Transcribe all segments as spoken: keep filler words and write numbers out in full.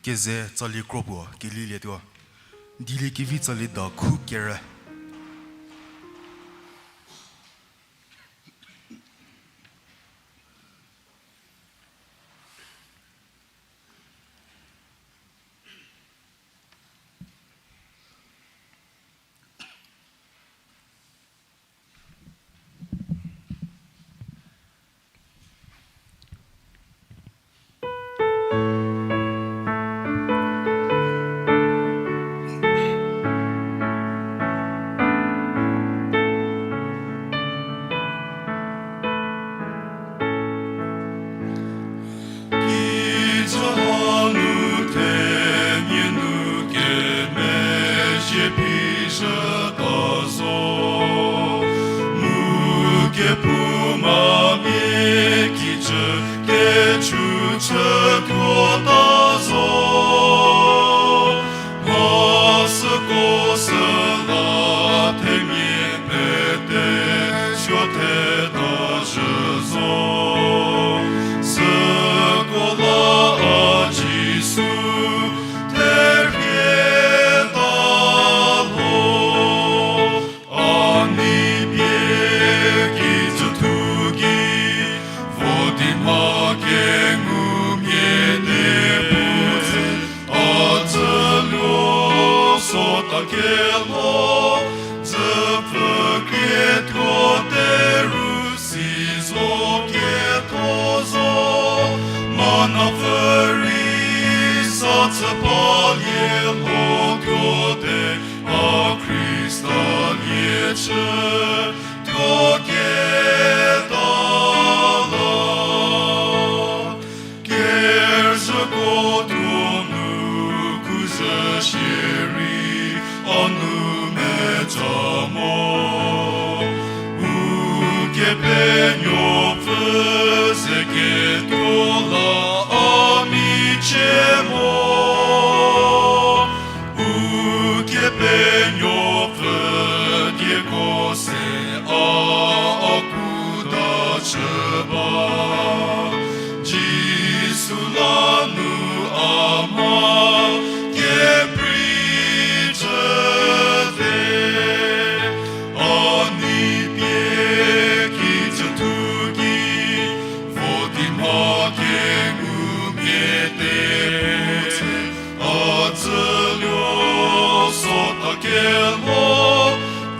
Keze tsali kro puo kelilietuo. Dieliekevi tsali da khu kere. Kijü hanu themia nu kemezhie phizhüta zo. Mu kephouma mia kijü kechu chütuota zo. Mha süko süla themia pete suo theta zhü zo. Süko la a Jisu therhieta lo. A nei pie kijü thu ki, vo di mha kengumia di puo a dzüluo sota kelo, dzüpfü krietuo teru si zo ketho zo, manapfü rei sa tsü palie lhotuote, a Khrista lie chütuo keta la. Kezhüko tuo nu kuzhü shierei a nou metsa mo. Ukepenuopfü ze ketuo la a michie mo. Ukepenuopfü dieko se a, a kuta chü ba. Jisu la nu a mha keprei chüte. A nei pie kijü thu ki, vo di mha kengumia di puo a dzüluo sota kelo,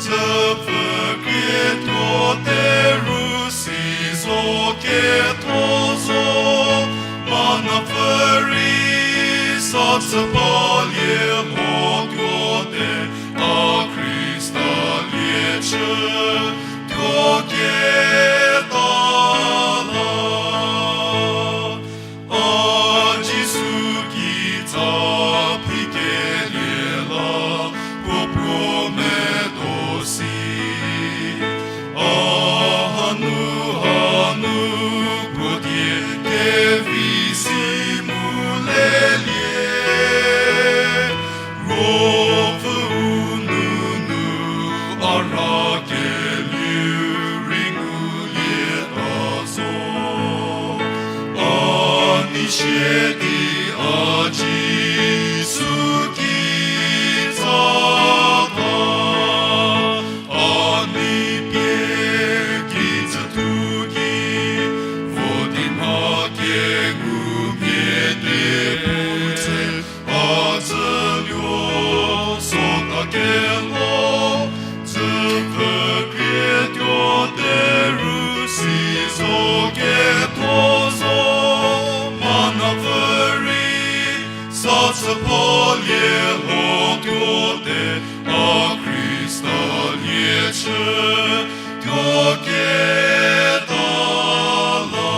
dzüpfü krietuo teru si zo ketho zo, manapfü rei sa tsü palie lhotuote, a Khrista lie chütuo keta la. A Jisu kitsa phi kelie la, puo puo medo si. A hanu hanu puo die kevi si mu lelie. Ruopfü u nunu a rakelieu rei ngulieta zo. A nei sie di a Jisu kitsa ta. A nei pie kijü thu ki, vo di mha kengumia di puo a dzüluo sota kelo, dzüpfü krietuo teru si zo ketho zo, manapfü rei sa tsü palie lhotuote, a Khrista lie chütuo keta la.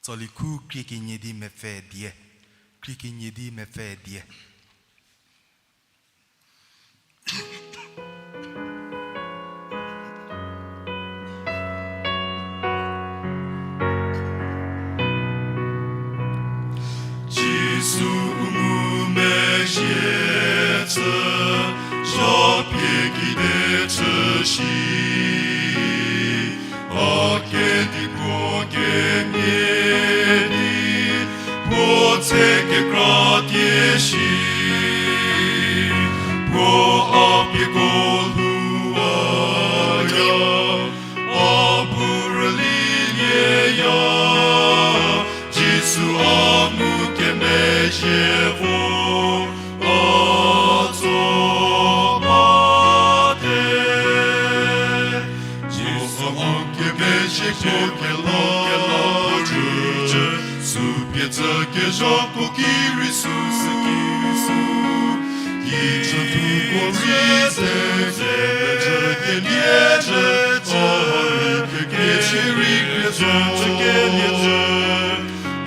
Tsali khu krie kenie di mepfü die, krie kenie di mepfü die. Japie kide chü shi, a kedipuo kemhie di, puo tse kekra tie shi, puo a pieko lhou a ya, a bu rülilie ya, Jisu a ngukemezhie vor a tso bate. Jisu a ngukemezhie vor kela, kela, sü pie tsü kezhako ki rei sü, sü ki rei sü. Kijü thuko rei se, se, se, se, kelie jü, tsari ke, ke, shierei krie zo, tsü kelie jü.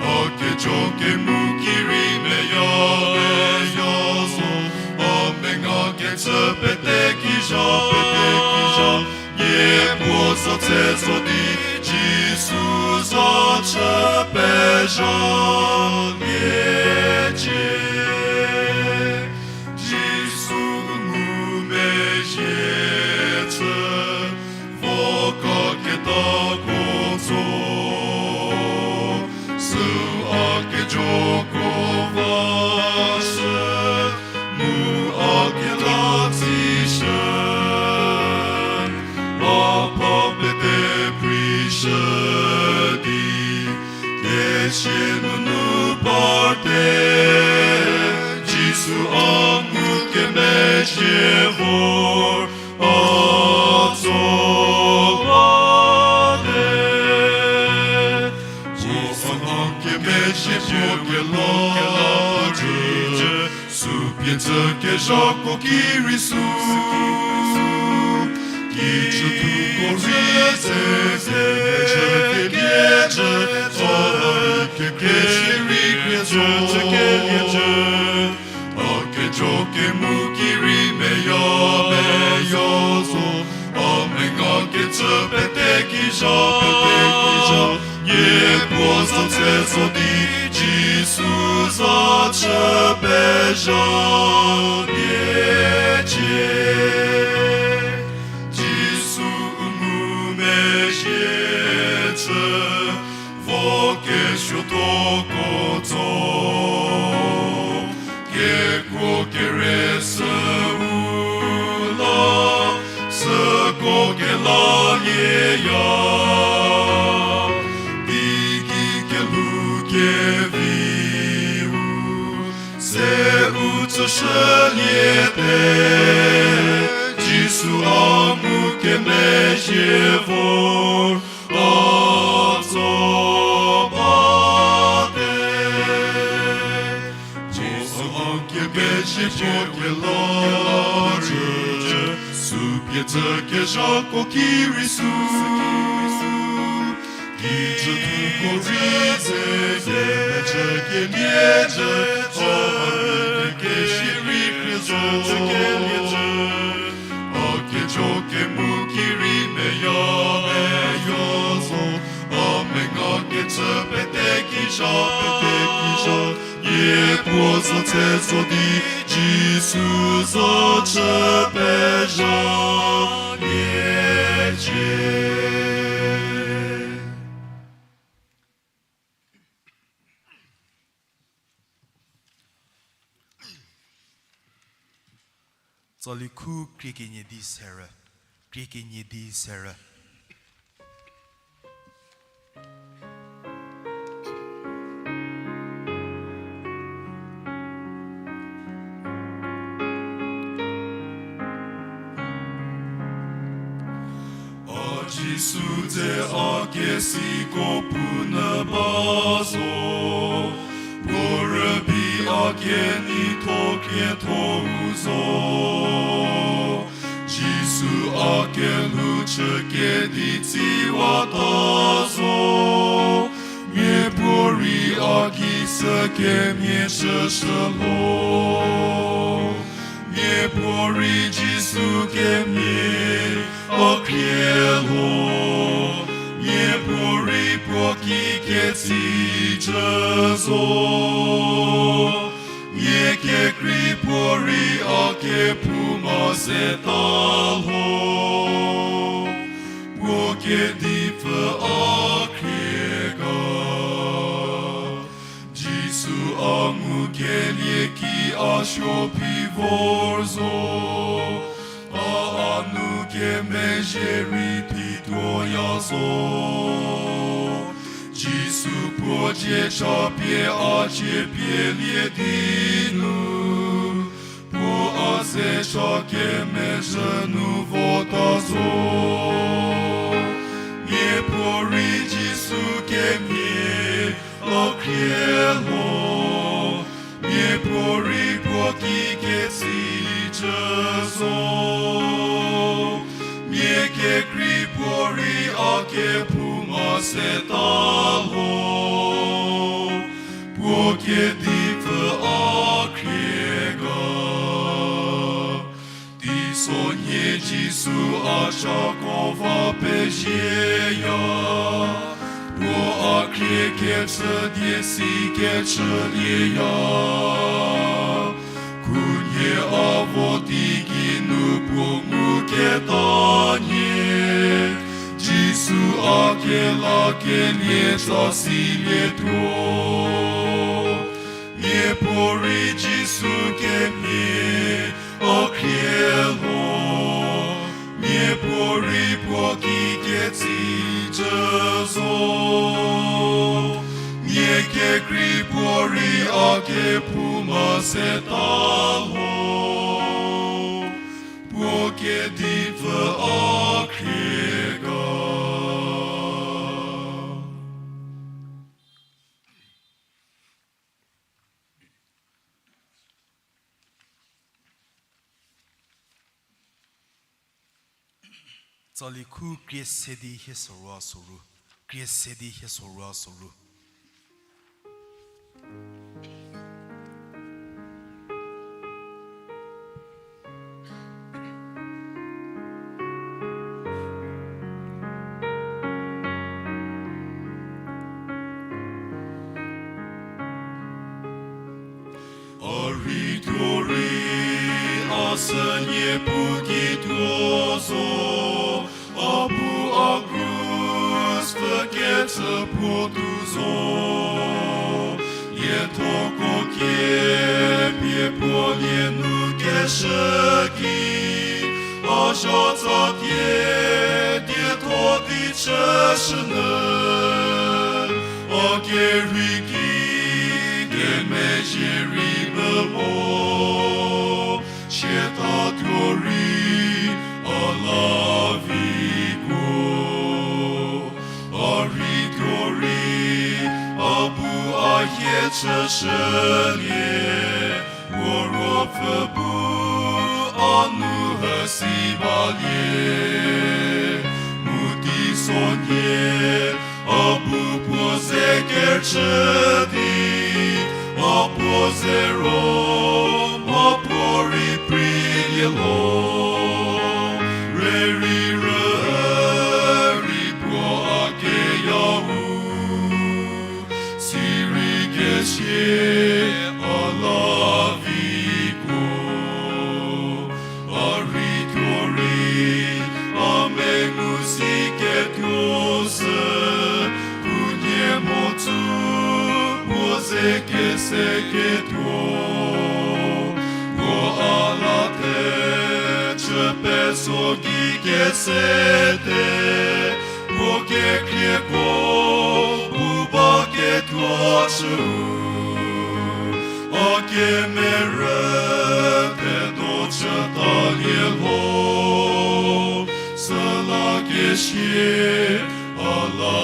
A kejo kemu ki rei meya, meya zo. A menga kecü pete ki zha, pete ki zha. Niepuo za tse zo di, Jisu za chü pezha liecie. Jisu ngumezhie chü, vo ka ketako tso, süu a kejoko vashü, mu a kela tsishü, a pha pete prishü di, kesia nunu parte, Jisu a ngukemezhie vor a tso bate. Jisu a ngukemezhie vor kela, kela, sü pie tsü kezhako ki rei sü. Kijü thuko rei se, se, se, kelie jü, tsari ke, ke, shierei krie zo, tsü kelie jü. A kejo kemu ki rei meya, meya zo. A menga kecü pete ki zha, pete ki zha. Niepuo za tse zo di, Jisu za chü pezha liecie. Jisu ngumezhie chü, vo kesuotoko tso, kekuo kere süu la, süko kelalie ya, teigei kelhou keviu, seu tsüshülie te, Jisu a ngukemezhie vor a tso bate. Jisu a ngukemezhie vor kela, sü pie tsü kezhako ki rei sü. Kijü thuko rei se, se, se, kelie jü, tsari ke, ke, shierei krie zo, tsü kelie jü. A kejo kemu ki rei meya, meya zo. A menga kecü pete ki zha, pete ki zha. Niepuo za tse zo di, Jisu za chü pezha liecie. Tsali khu krie kenie di serü, krie kenie di serü. A Jisu dze a kesiko punyü ba zo, puo rübei a keneitho khrietho-u zo. Jisu a kelhou chü kedi tsiwata zo, miapuorei a ki sü kemhie chüshü lho. Miapuorei Jisu kemhie a khrie lho, miapuorei puo ki ketsicü zo. Mia kekrei puorei a Kephouma se ta lho, puo kedipfü a khrie ga. Jisu a ngukelieki a suo phi vor zo, a a nu kemezhie rei phi tuoya zo. Jisu puo dzie cha pie a cie pielie di nu, puo a ze cha kemezhü nu vota zo. Miapuorei Jisu kemhie a khrie lho, miapuorei puo ki ketsicü zo. Mia kekrei puorei a kephouma se ta lho, puo kedipfü a khrie ga. Teisonhie Jisu a chako va pezieya, puo a khrie kechü die si kechülieya. Khunhie a vo teigei nu puo nguketa nhie, Jisu a kelakelie tsa silietuo. Miapuorei Jisu kemhie a khrie lho, miapuorei puo ki ketsicü zo. Mia kekrei puorei a kephouma se ta lho, puo kedipfü a khrie ga. Tsali khu krie se di hie sorou a sorou, krie se di hie sorou a sorou. A rei tuo rei a sü niepu ki tuo zo, a bu a krus pfü kecü puo tuo zo. Liethoko kie pie puo lie nu keshü ki, a zha tsatie dietho di chüshünyü, a kerhei ki kemezhie rei melo, siatatuo rei a la vikuo. A rei tuo rei a bu a hie chüshülie, puo ruopfü bu a nu hüsi balie. Mu teisonhie a bu puo ze kerüchü di, a puo ze ro, a puo rei preilie lo. Rei rei rüü rei puo a keya hu, sirei kesie a la vikuo. A rei tuo rei a mengu si ketuo sü, khunhie mhodzü puo ze kese ketuo. Puo a la the chü peso gei kesete, puo kekrieko bu ba ketuo chüu. A kemerü thedo chütalie lho, süla kesie a la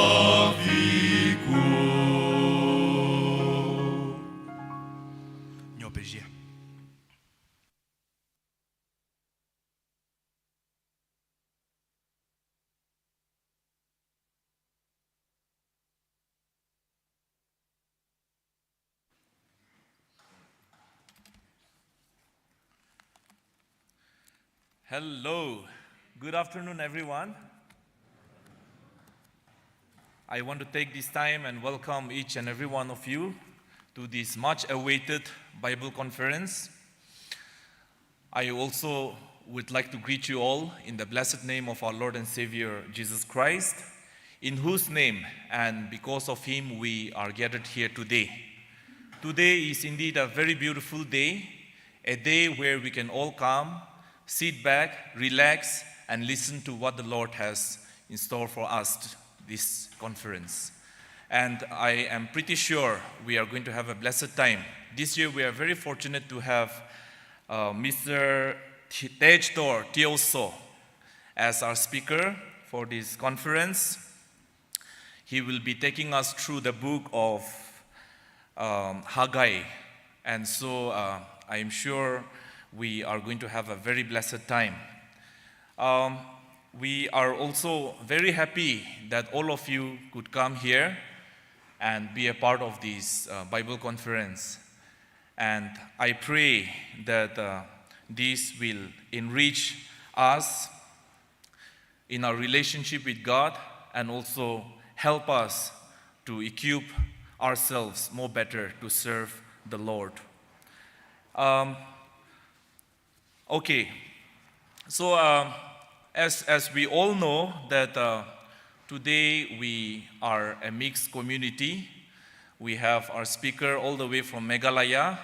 vikuo. Nuo pezie. Hello. Good afternoon, everyone. I want to take this time and welcome each and every one of you to this much awaited Bible conference. I also would like to greet you all in the blessed name of our Lord and Savior Jesus Christ, in whose name and because of him we are gathered here today. Today is indeed a very beautiful day, a day where we can all come, sit back, relax, and listen to what the Lord has in store for us t- this conference. And I am pretty sure we are going to have a blessed time. This year, we are very fortunate to have uh, Mister T- Tejdor Tioso as our speaker for this conference. He will be taking us through the book of um, Haggai. And so uh, I am sure we are going to have a very blessed time. Um, we are also very happy that all of you could come here and be a part of this uh, Bible conference. And I pray that uh, this will enrich us in our relationship with God and also help us to equip ourselves more better to serve the Lord. Um, okay, so um, as, as we all know that uh, today we are a mixed community. We have our speaker all the way from Meghalaya,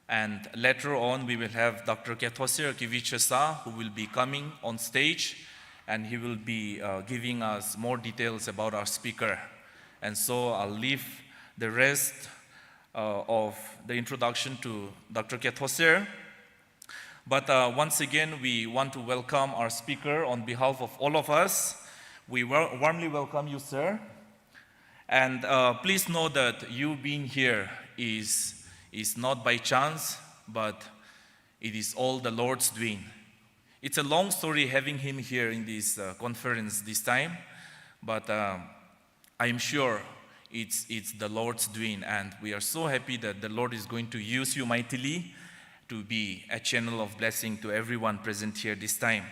and later on, we will have Doctor Kethoser Kivichesa, who will be coming on stage, and he will be uh, giving us more details about our speaker. And so I'll leave the rest uh, of the introduction to Doctor Kethoser. But uh, once again, we want to welcome our speaker on behalf of all of us. We wel- warmly welcome you, sir. And uh, please know that you being here is, is not by chance, but it is all the Lord's doing. It's a long story having him here in this uh, conference this time, but um, I am sure it's, it's the Lord's doing, and we are so happy that the Lord is going to use you mightily to be a channel of blessing to everyone present here this time.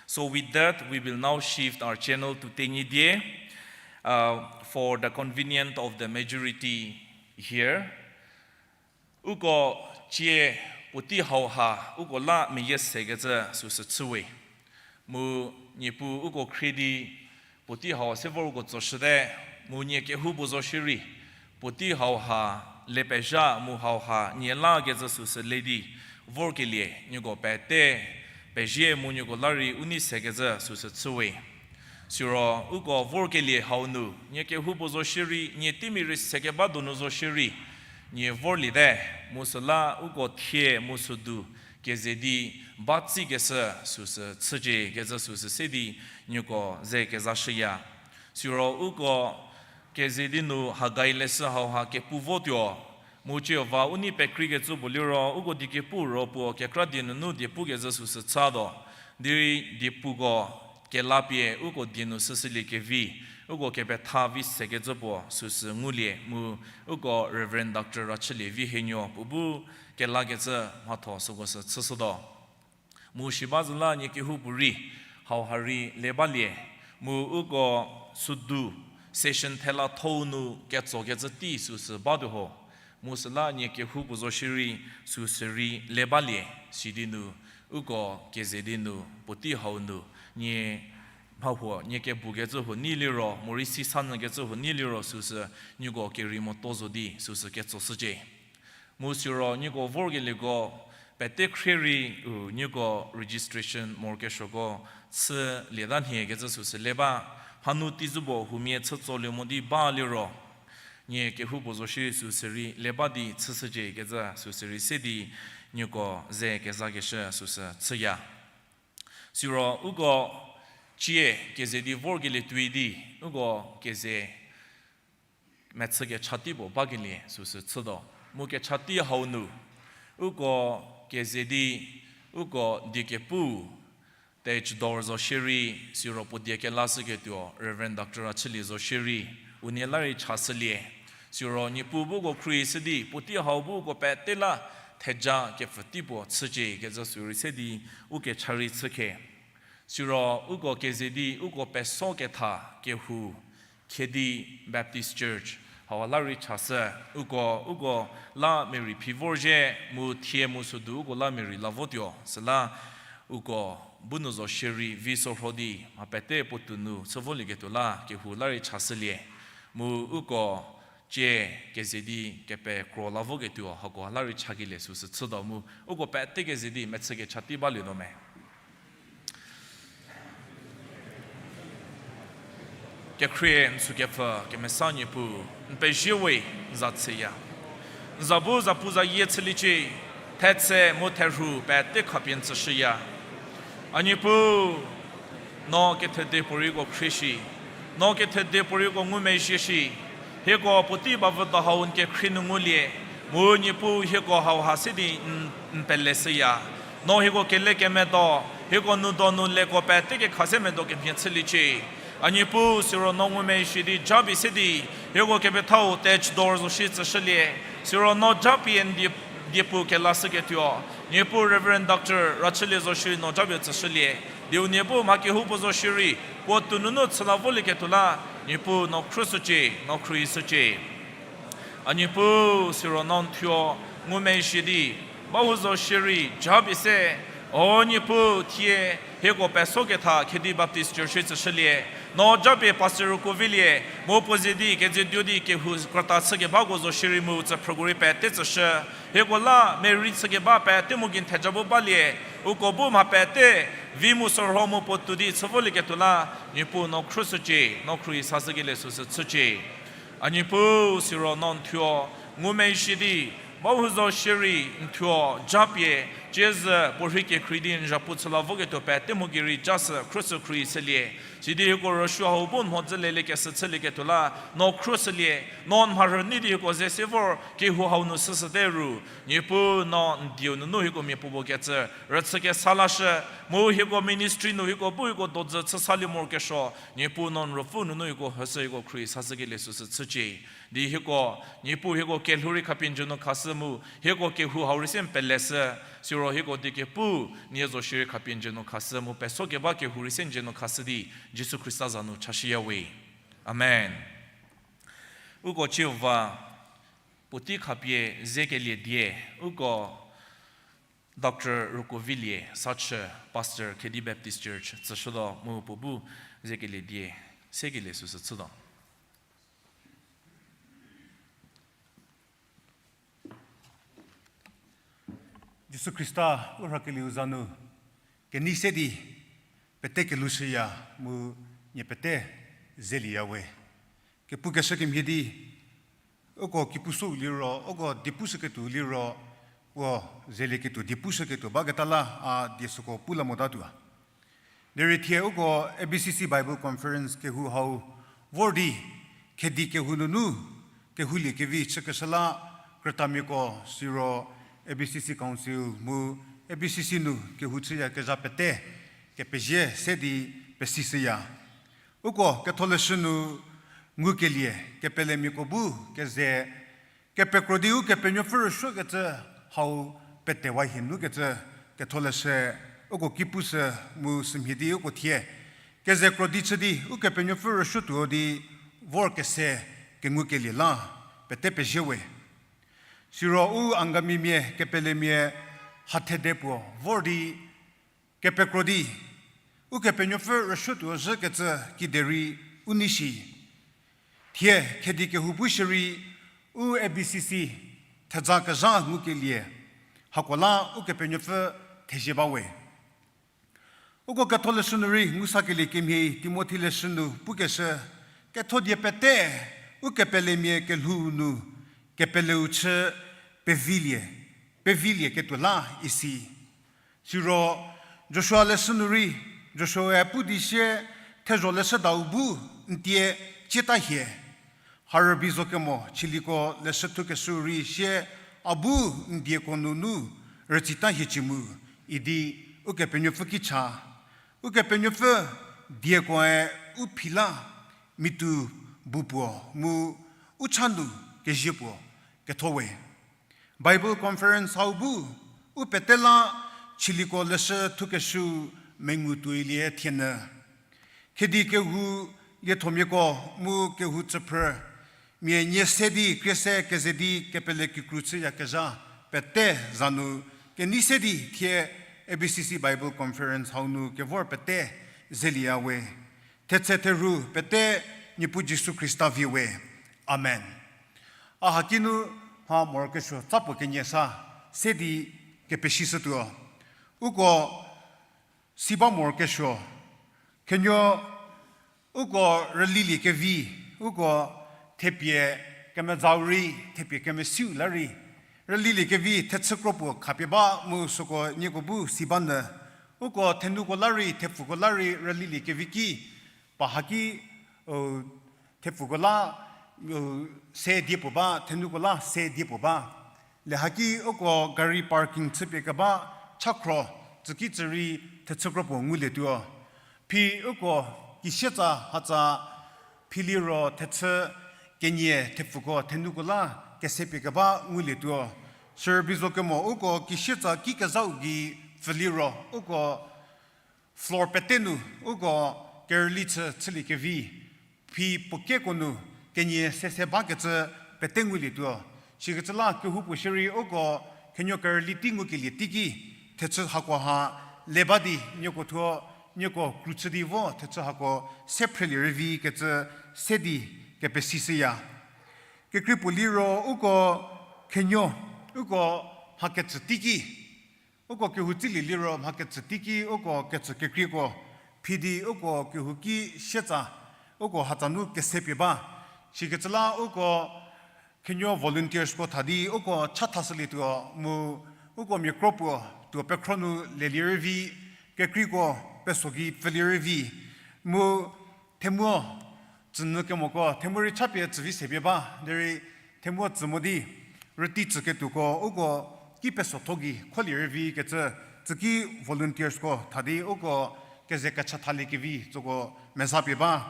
So with that, we will now shift our channel to Tenyidie uh, for the convenience of the majority here. Uko cie puotei hauha uko la meyie sekecü süsü chüwe. Mu Niepuu uko khrie di puotei hau se vor uko tsoshüte, mu nie kehoupuo zo shierei puotei hauha le pezha mu hauha nie lakecü süsü le di vorkelie nieko pete pezie mu nieko la rei u nei sekecü süsü chüwe. Siro uko vorkelie hau nu nie kehoupuo zo shierei, nie teimia rei sekeba donu zo shierei, nie vorliete, mu süla uko thie mu südu keze di ba tsikeshü süsü chücie kecü süsü se di nieko ze kezashüya. Siro uko keze di nu Hagai leshü hauha kepu votuo, mu Jihova u nei pekreikecü puo liro uko die kepu ro puo kekra die nunu die pukecü süsü chatuo. Derei diepuko kelapie uko die nu süsülie kevi, uko kepetha vi sekecü puo süsü ngulie mu uko Reverend Doctor Rachülie Vihienuo puo bu kelakecü mhatho süko sü chüshütuo. Mu shi ba zü la nie kehoupuorei hauha rei le balie, mu uko südu session thela thou nu ketsokecü tei süsü batuo ho. Mu süla nie kehoupuo zo shierei süsü rei le balie, sidi nu uko keze di nu puotei hau nu nie mhahuo nie kebukecü huo nei liro, morei sisa nyükecü huo nei liro süsü nieko kerei moto zo di süsü ketsoshücie. Mu siro nieko vorkelieko pete khrie rei u nieko registration morokesuoko chülieta nhiekecü süsü le ba, mhanu teizopuo huomia chütsolie mo di ba liro nie kehoupuo zo shierei süsü rei le ba di chüshücie kecü süsü rei se di nieko ze kezakeshü süsü chüya. Siro uko cie keze di vorkelie tuoi di uko keze mechü kecha tei puo bakelie süsü chütuo. Mu kecha tei hau nu uko keze di uko die kepu Tejdor zo shierei, siro puo die kelashüketuo Reverend Doctor Rachülie zo shierei, unie la rei chashülie. Siro Niepuu bu uko khrieshü di puotei hau bu uko pete la theja kepfü tei puo chücie kecü sü rei se di ukecha rei chükhe. Siro uko keze di uko pesoketha kehou Khedi Baptist Church Hawa la rei chashü, uko, uko la merei phi vorzhie, mu thie mu sodu uko la merei la votuo, süla uko bu nu zo shierei vi sorho di, mha pete puotou nu chü volieketuo la kehou la rei chashülie, mu uko cie keze di kepekro la voketuo, hako la rei chakelie süsü chütuo mu, uko pete keze di mechü kecha tei balietuo me. Kekhrie n sükepfü kemesa Niepuu, n pezie we, n za chüya. N za bu zapuzayie chüliecie, thetse mu therhu pete khapie n tsüshüya. A Niepuu, no kethede puorei uko khrie shi, no kethede puorei uko ngumezhie shi, hieko puotei bavü do hau n kekhrie nu ngulie, mu Niepuu hieko hauha se di n, n peleshüya. No hieko kelekemedo, hieko nou donu leko pete kekha se medo kemhie chüliecie. A Niepuu siro no ngumezhie di japie se di, hieko kepethau Tech Door zo shi tsüshülie, siro no japie n die, diepu kelashüketuo, Niepuu Reverend Doctor Rachülie zo shierei no japie tsüshülie, diu Niepuu mha kehoupuo zo shierei puotou nunu chü la volieketuo la, Niepuu no khrüshücie, no khrüshücie. A Niepuu siro no n thuo ngumezhie di, bahou zo shierei japie se, o Niepuu thie hieko pesoketha Khedi Baptist Church tsüshülie, no japie pastor Rukuovilie, mu puo ze di kezeduo di kehou krüta chükebako zo shierei mu tsüphrüko rei pete tsüshü, hieko la merei chükeba pete mu gei n theja bu balie, uko bu mha pete vi mu sorho mu puotou di chü volieketuo la, Niepuu no khrüshücie, no khrüshü kelie süsü chücie. A Niepuu siro no n thuo ngumezhie di, bahou zo shierei n thuo japie, ciezü puorhei kekhrie di n zhapu chü la voketuo pete mu gei rei ja sü khrüshü khrüshülie. Sidi hieko rüsuo hau bu n mhodzü lelekeshü chülieketuo la, no khrüshülie, no n mharhü nei di hieko ze se vor kehou hau nu süsüte ru, Niepuu no n dieu nunu hieko miapuopuo kecü rüchü kesa lashü, mu hieko ministry nu hieko bu hieko dodzü chü salie morokesuo, Niepuu no n ruopfü nunu hieko hüshü hieko khrüshü kelie süsü chücie. Di hieko, Niepuu hieko kelhou rei khapie n dzie nu khashü mu, hieko kehou hau rei se n peleshü, siro hieko die kepu nie zo shierei khapie n dzie nu khashü mu, pesokeba kehou rei se n dzie nu khashü di, Jisu Khrista za nu chashüya we. Amen. Uko ciu va, puotei khapie zekelie die, uko Doctor Rukuovilie Sachü, Pastor Khedi Baptist Church tsüshütuo mu puo bu zekelie die, sekelie süsü chütuo. Jisu Khrista u rhakelieu za nu, kenei se di, pete kelhoushüya mu nie pete zelieya we. Kepukeshü kemhie di, uko kipushüu liro, uko diepushüketuo liro, uko zelieketuo, diepushüketuo baketa la a die süko pu la motatuo. Derei thie uko A B C C Bible Conference kehou hau vor di, Khedi kehou nunu, kehoulie kevi chükeshü la, krütamiako siro A B C C Council mu A B C C nu kehou chüyakezha pete, kepezie se di pesishüya. Uko ketholeshü nu ngukelie, kepelemiako bu keze, kepekro di Ukepenuopfü rüsuokecü hau petewa hie nukecü ketholeshü uko ki pushü mu sümhie di uko thie, keze kro di chü di Ukepenuopfü rüsuotuo di vorkese kengukelie la pete pezie we. Siro u Angamimia kepelemia hathede puo vor di kepekro di, Ukepenuopfü rüsuotuo zhükecü kiderei u nei shi. Thie Khedi kehou bu shierei u A B C C theja kezha ngukelie, hako la Ukepenuopfü thezie ba we. Uko ketholeshü nu rei ngu sakelie kemhie Timothi leshü nu pukeshü, ketho die pete, Ukepelemia kelhou nu, kepeleu chü pevilie, pevilieketuo la isi. Siro Joshua leshü nu rei, Joshua-e pu di sie, thezho leshüdau bu n tie cieta hie. Harübi zo kemo chiliko leshü thukeshü rei sie, a bu n dieko nunu rütsita hie cie mu, idi Ukepenuopfü ki cha. Ukepenuopfü diekoe u phi la, mitu bu puo mu u cha nu kezie puo ketho we. Bible Conference hau bu u pete la chiliko leshü thukeshü mengu tuoilie thienyü. Khedi kehou liethomiako mu kehou tsüphrü, mia nie se di, krie se keze di, kepele kikru chüyakezha, pete za nu, kenei se di, thie A B C C Bible Conference hau nu kevor pete zelieya we. Thetse therhu pete Niepuu Jisu Khrista vie we. Amen. A haki nu mha morokesuo tsapuo kenie sa, se di kepesishütuo. Uko si ba morokesuo, khenuo uko rülilie kevi, uko thepie kemezau rei, thepie kemesiu la rei, rülilie kevi thechü kropuo khapie ba mu süko nieko bu si ba nyü. Uko thenuko la rei, thepfuko la rei rülilie kevi ki, pa haki, u, thepfuko la, u, se die puo ba, thenuko la se die puo ba. Le haki uko gari parking chüpie keba chakhro, tsüki tsü rei thechü kropuo ngulietuo. Phi uko kisietsa hatsa philiro thechü kenie thepfuko thenuko la kesepie keba ngulietuo. Sir Bizokemo uko kisietsa kikezhau gei pfüliro uko floor pete nu uko kerüli chü chüliekevi, phi puo keko nu kenie sese bakecü pete ngulietuo. Sikecü la kehoupuo shierei uko khenuo kerüli tei ngukelie teiki, thechü hako ha le ba di nieko thuo, nieko kru chü di vo thechü hako se phrelie rüvi kecü se di kepesishüya. Kekrei puo liro uko khenuo, uko mha ketsü teiki, uko kehou tsilie liro mha ketsü teiki uko ketsü kekreiko, phi di uko kehou ki sietsa, uko hatsa nu kesepie ba. Sikecü la uko khenuo volunteersko tha di uko chathashülietuo mu uko mia kropuo tuo pekhro nu lelie rüvi, kekreiko peso gei pfülie rüvi, mu themuo tsünyü kemoko, themuo rei chapie tsüvi sepie ba, derei themuo tsü mo di, rütei tsüketuoko, uko ki pesotho gei kholie rüvi kecü, tsüki volunteersko tha di uko keze kecha thaliekevi tsüko mezapie ba.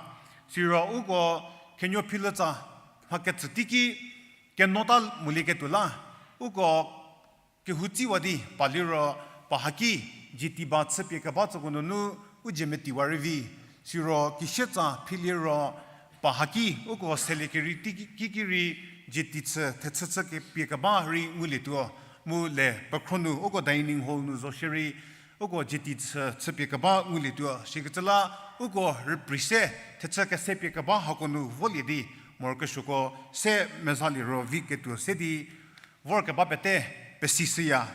Siro uko khenuo philütsa mha ketsü teiki kenota molieketuo la, uko kehou tsiwa di pa liro, pa haki, jitiba chüpie keba tsüko nunu, u dzie metiwa rüvi, siro kisietsa phi liro, pa haki, uko seliekerei teiki, kiki rei, jiti chü, thechü chü kepie keba rei ngulietuo, mu le pekhro nu, uko dining hall nu zo shierei, uko jiti chü, chüpie keba ngulietuo, sikecü la, uko rüprei se, thechü kesepie keba hako nu volie di, morokesuoko se mezaliro vi ketuo se di, vorkeba pete pesishüya.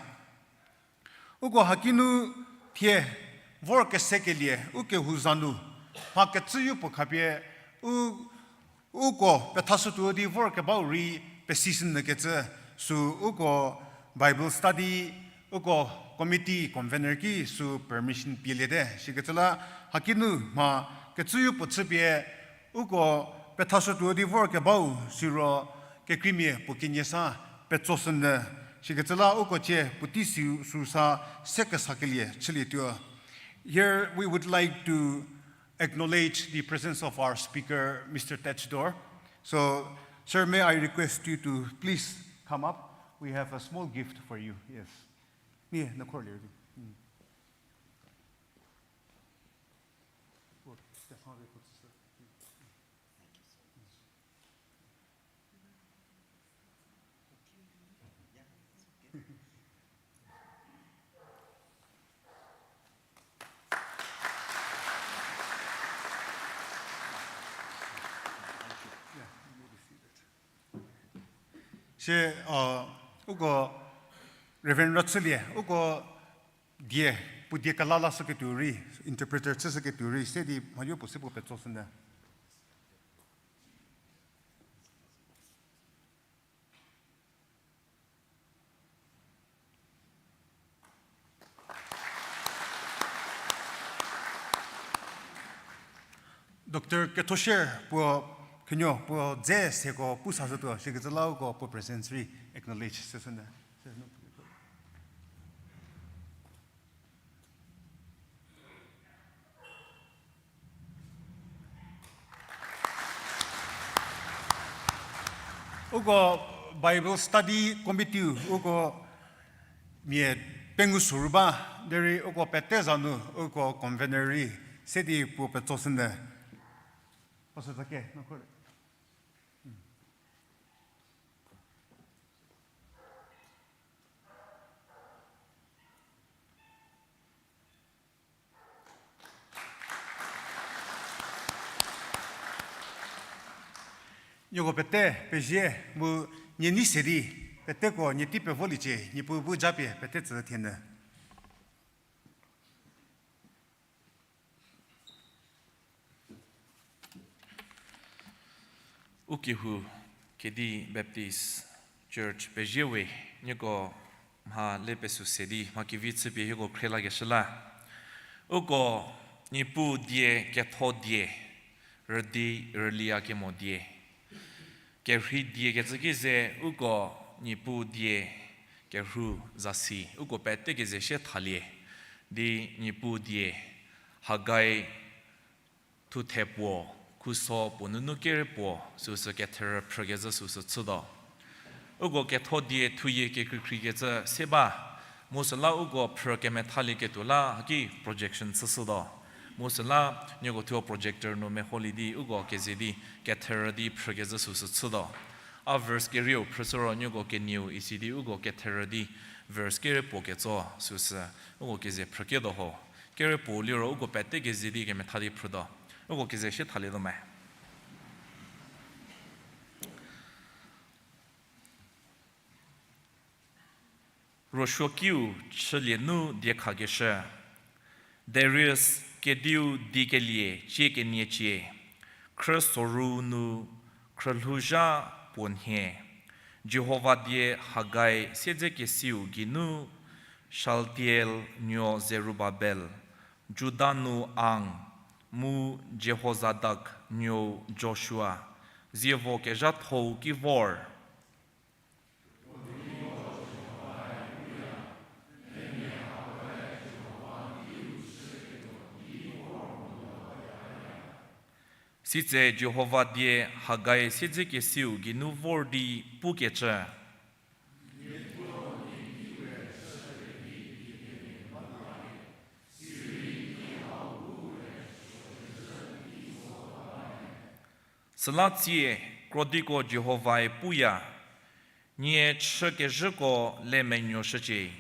Uko haki nu thie vorkesekelie, u kehou za nu, mha kecüyo puo khapie, u, uko pethashütuo di vorkebau rei pesishünyükecü, sü uko Bible study, uko committee convener ki sü permission pieliete, sikecü la haki nu mha kecüyo puo chüpie, uko pethashütuo di vorkebau siro kekreimia puo kenie sa petsoshünyü, sikecü la uko cie puotei si sü sa se kesakelie chülietuo. Here we would like to acknowledge the presence of our speaker, Mister Tetchdor. So, sir, may I request you to please come up? We have a small gift for you. Yes. Nie, na khor lir di. Mm. Sie, uh, uko Reverend Rachülie, uko die, puo die kelala shüketuo rei, interpreter chüshüketuo rei, se di mhayo puo se puo petsoshünyü. Doctor Kethoshie puo khenuo puo dze seko pu sashütuo, sikecü la uko puo presence rei acknowledge shüshünyü. Uko Bible Study Committee uko mia pengou soru ba, derei uko pete za nu uko convener rei se di puo petsoshünyü. Pastor Zake, no khor. Nieko pete pezie mu nie nei se di, peteko nie tei pevolie cie, Niepuu bu japie pete tsü thie nyü. U kehou, Kedi Baptist Church pezie we, nieko mha le pesü se di mha kevi chüpie hieko khrielakeshü la. Uko Niepuu die ketho die, rüdi rüliya kemo die. Kerhei die kecü ki ze uko Niepuu die kerhu zasi, uko pete keze sie thalie di Niepuu die, Hagai thuthe puo, khuso puo nunu kere puo, süsü ketherü phrükecü süsü chütuo. Uko ketho die thuyie kekreikreikecü se ba, mu süla uko phrü kemethalieketuo la haki projection chüshütuo. Mu süla nieko thuo projector nu meholie di uko keze di ketherü di phrükecü süsü chütuo. A verse kerieu phrüshü ro nieko kenieu isi di uko ketherü di verse kere puo ketso süsü uko keze phrüketuo ho. Kere puo liro uko pete keze di kemetha di phrütuo. Uko keze sie thalietuo me. Ruosuokiu chülie nu diekhakeshü. Darius kediu dikelie cie keniecie, khrü soru nu khrülhouzha puo nhie, Jihova die Hagai siedzekesiu geinu Shaltiel nuo Zerubabel, Juda nu Ang, mu Jehozadak nuou Joshua, zievo kezhathou ki vor. Sitse Jihova die Hagai siedzekesiu geinu vor di pukecü. Süla tsie, krodiko Jihovae puya, nie chü kezhüko le menuoshücie.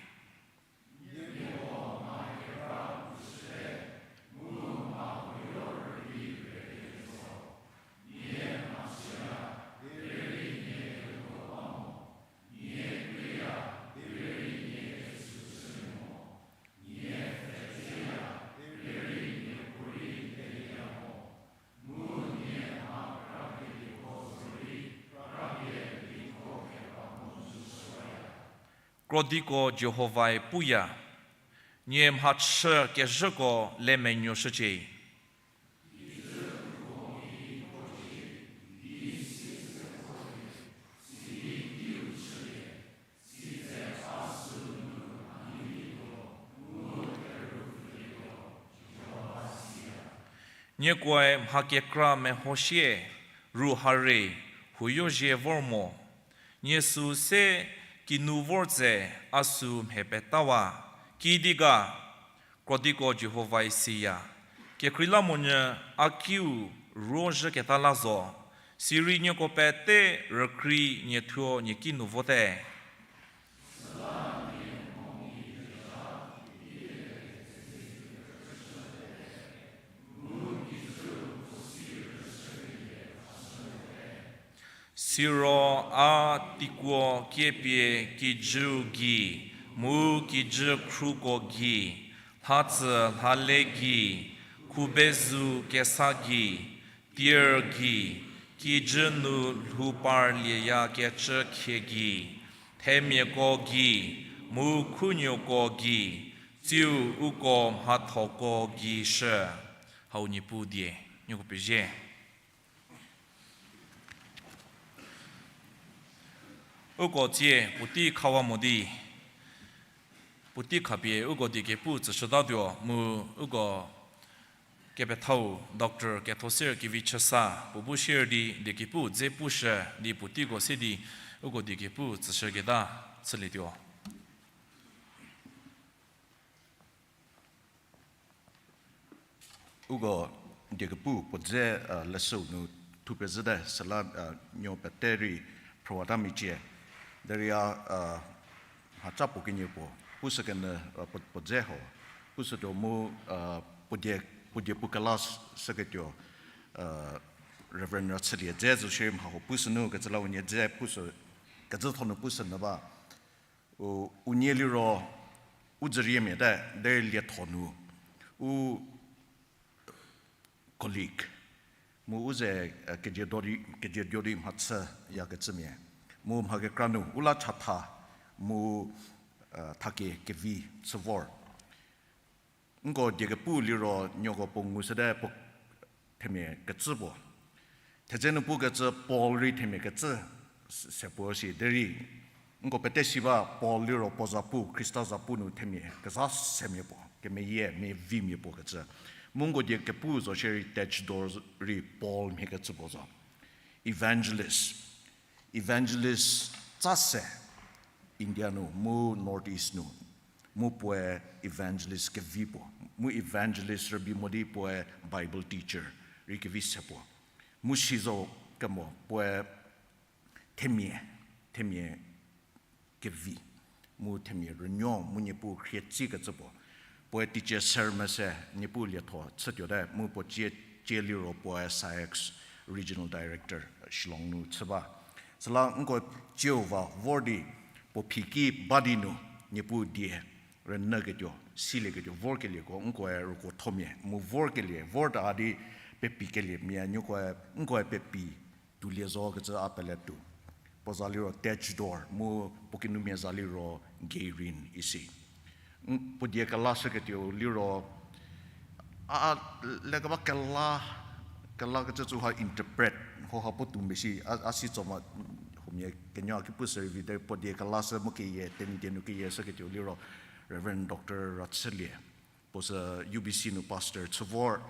Krodiko Jihovae puya, nie mhachü kezhüko le menuoshücie. Niekoe mha kekra mehoshie, ru hare, huoyo zie vor mo. Nie süu se kinu vor tse a süu mhe petawa, kidi ga, krodiko Jihovae siya. Kekreilamonyü a kiu ruo zhüketa la zo, sirei nieko pete rükrei nie thuo nie kinu vote. Siro a teikuo kiepie kijüu gei, mu kijü khruko gei, lhatsü lhale gei, khubezu kesa gei, tier gei, kijü nu lhou parlieyakecü khie gei, themiako gei, mu khunuoko gei, tsiu uko mhathoko gei shü. Hau Niepuu die, nieko pezie. Uko tsie puotei khawa mo di, puotei khapie uko diekepu tsüshütatuo mu uko kepethau Doctor Kethoser Kevichüsa puo bu share di diekepu dze pushü di puoteiko se di uko diekepu tsüshüketa chülietuo. Uko diekepu puo dze, leshüu nu thupezhüte süla, nuo pete rei phrüwata michie. Derei a, mhaca puo kenie puo pushükenyü, puo, puo dze ho pushütuo mu, puo die, puo die pu kela shüketuo, Reverend Rachülie dze zo shierei mha ho pushü nu kecü la unie dze pushü, kecü thonu pushü nyü ba. U, unie liro, u dzüriemia te, derei lietho nu, u colleague, mu u ze, eh, kejie do di, kejie dio di mhachü yakecümia. Mu mha kekra nu, u la chatha, mu, eh, thakie kevi chü vor. Nko die kepu liro nieko puo ngu sede puo themia kecü puo. Thedze nu pukecü Paul rei themia kecü se puo si derei. Nko pete si ba Paul liro puo zapu, Khrista zapu nu themia kezha semia puo, kemeyie, mia vimia puo kecü. Mu nko die kepu zo shierei Tertdorf rei Paul mhie kecü puo zo. Evangelist. Evangelist tsa se India nu, mu North East nu, mu puoe evangelist kevi puo, mu evangelist rübei mo di puoe Bible teacher rei kevi se puo. Mu si zo kemo puoe themia, themia kevi, mu themia rünuo, mu Niepuu khrie tsi kecü puo. Puoe teacher ser mese, Niepuu lietho chütuote, mu puo cie, cie liro puoe SAIAC Regional Director, Shillong nu chü ba. Süla nko cieu va vor di, puo phiki ba di nu, Niepuu die rünyüketuo, silieketuo, vorkelieko, nkoe rükuothomia, mu vorkelie, vor ta di pepikelie mia, nkoe, nkoe pepi tuolie zo kecü a pele tuo. Puo za liro Tertdorf, mu puo kinumia za liro Geirin isi. N, puo die kelashüketuo liro, a, a, lekeba kela, kela kecü tsu ha interpret, ho ha puo tuo mbe si, a, a si tso ma, huomia kenuo a ki pu servi de, puo die kelashü mu keyie, Tenyidie nu keyie shüketuo liro Reverend Doctor Rachülie. Puo sü U B C nu pastor chü vor,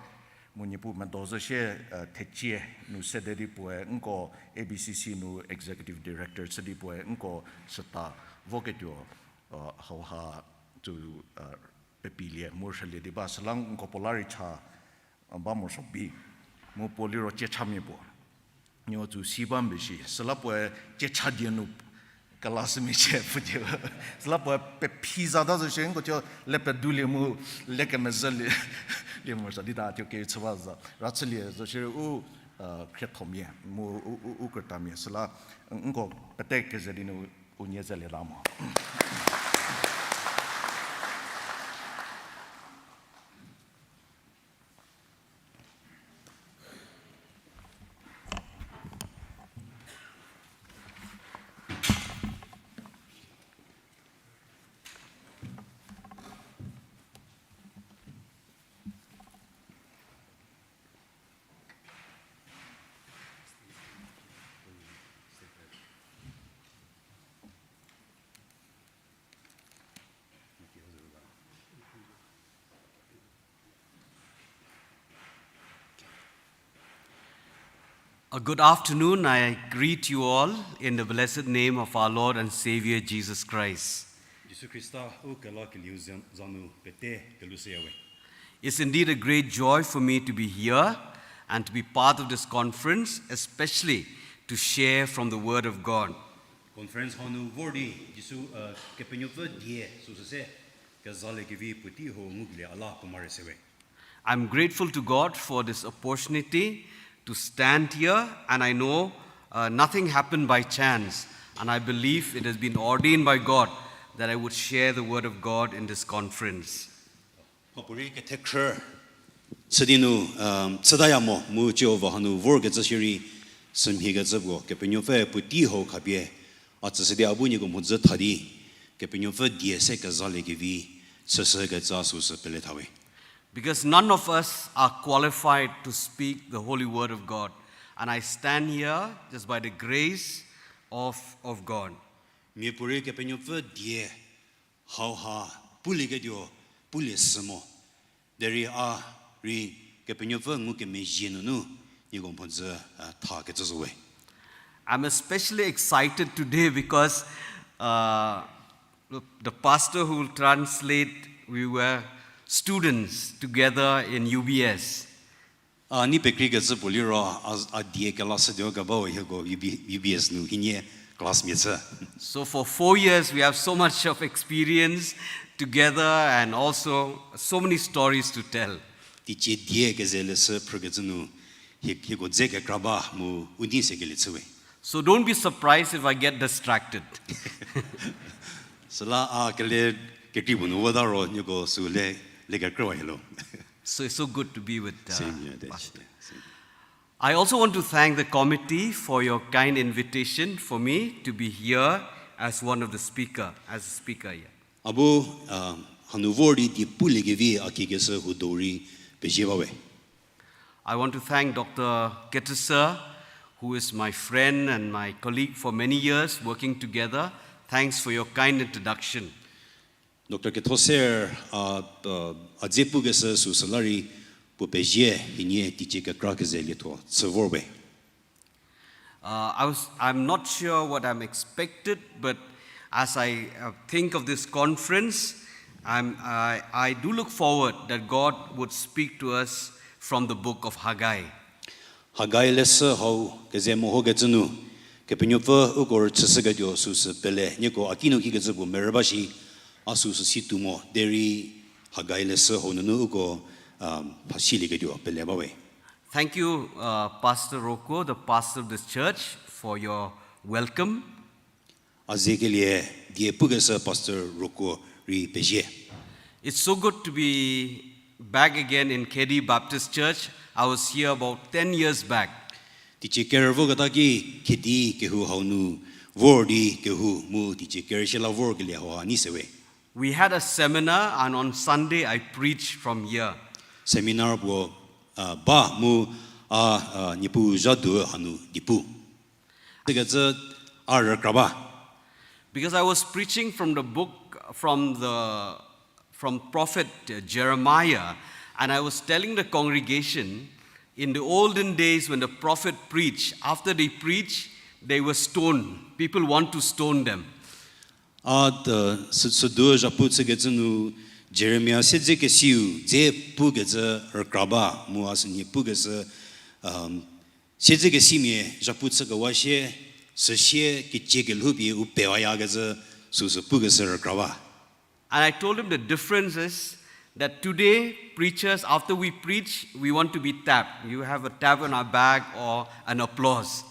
mu Niepuu medo zhü shie, eh, thecie nu sede di puoe, nko A B C C nu executive director chü di puoe, nko süta voketuo, eh, hauha tsu, eh, pepilie mu rhülie di ba, süla nko puo la rei cha, eh, ba morosuo bi, mu puo liro tsiechamia puo. Nieko tsu si ba mbe shi, süla puoe tsiechadie nu kelashümia chie pfü die. Süla puoe pephi zata zo shie, nko thuo le pedulie mu, le kemezhülie, lie morosuo di ta thuo kechü ba za. Rachülie zo shie u, eh, khriethomia, mu u, u, u krütamia, süla nko pete keze di nu unie zelie la mo. A good afternoon. I greet you all in the blessed name of our Lord and Savior Jesus Christ. Jisu Khrista u kelakelieu za-, za nu pete kelushüyawe. It's indeed a great joy for me to be here and to be part of this conference, especially to share from the Word of God. Conference hau nu vor di Jisu, uh, Kepenuopfü die süsü se kezaliekevi puotei hau ngukelie a la puo mare sewe. I'm grateful to God for this opportunity to stand here, and I know, uh, nothing happened by chance, and I believe it has been ordained by God that I would share the word of God in this conference. Mhapuorei kethekhrü chü di nu, um, chütaya mo, mu Jihova hanu vorkecü shierei, sümhiekecü puo, Kepenuopfü puotei hau khapie, a tsüshü di a bu nieko mhodzü tha di, Kepenuopfü die se kezaliekevi, chüshükecü süsü pele thawe. Because none of us are qualified to speak the holy word of God. And I stand here just by the grace of, of God. Miapuorei Kepenuopfü die hauha pulieketuo pulie sü mo. Derei a rei Kepenuopfü ngukemezhie nunu nieko mhodzü, uh, thakecü zo we. I'm especially excited today because, uh, the, the pastor who will translate, we were students together in U B S. A nei pekreikecü puo liro, a, a die kelashütuo kebau hieko U B, U B S nu hienie classmate chü. So for four years, we have so much of experience together and also so many stories to tell. Teicie die keze leshü phrükecü nu, Hie, hieko dze kekra ba mu u nei se kelie chüwe. So don't be surprised if I get distracted. Süla a kele kekri bu nu vota ro nieko sü le, le kekrüwa hie lo. So it's so good to be with, uh, Same here, Pastor. Same. I also want to thank the committee for your kind invitation for me to be here as one of the speaker, as a speaker here. A bu, uh, hanu vor di die puliekevi a kikeshü huo do rei pezie bawe. I want to thank Doctor Ketese, who is my friend and my colleague for many years, working together. Thanks for your kind introduction. Doctor Kethoser, a, a, a dze pukeshü süsü la rei puo pezie, hienie teicie kekra keze lietho chü vor we. Uh, I was, I'm not sure what I'm expected, but as I, uh, think of this conference, I'm, I, I do look forward that God would speak to us from the book of Haggai. Haggai leshü hau keze mehokecü nu, Kepenuopfü uko rüchüshüketuo süsü pele, nieko a kinu kikecü puo merü ba shi, a süsü si tuo mo, derei Haggai leshü hau nunu uko, um, phasilieketuo pele bawe. Thank you, uh, Pastor Roko, the pastor of this church, for your welcome. A zekelie die pukeshü Pastor Roko rei pezie. It's so good to be back again in Khedi Baptist Church. I was here about ten years back. Teicie kerü voketa ki Khedi kehou hau nu vor di kehou mu teicie kerü shie la vorkelie hau ha nei sewe. We had a seminar, and on Sunday I preached from here. Seminar puo, uh, ba mu a, uh, Niepuu zha du hanu di pu. Tekecü a rükra ba. Because I was preaching from the book, from the, from prophet, uh, Jeremiah, and I was telling the congregation, in the olden days when the prophet preached, after they preach, they were stoned. People want to stone them. A, uh, sü-, südu zhapu chükecü nu Jeremia siedzekesiu dze pukecü rükra ba, mu a sünhie pukecü, um, siedzekesimia zhapu chükewa sie, süsie kecie kelhoupie u pewayakecü süsü pukeshü rükra ba. And I told him the difference is that today preachers, after we preach, we want to be tapped. You have a tap on our back or an applause.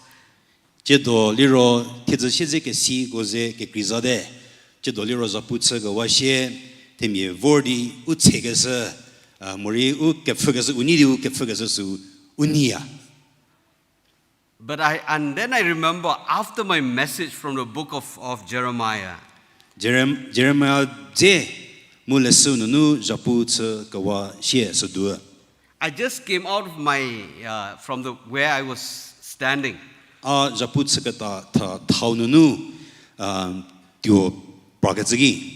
Tsiedo liro thiedzü siedzekesiko ze kekreizate. Tsiedo liro zhapu chükewa sie, themia vor di u tsekeshü, a, morei u kepfhükeshü, u nei di u kepfhükeshü sü u neiya. But I, and then I remember after my message from the book of, of Jeremiah, Jerem-, Jeremia dze mu leshü nunu zhapu chükewa sie südu. I just came out of my, uh, from the, where I was standing. A zhapu chüketa tha, thau nunu, um, tuo prakecü ki.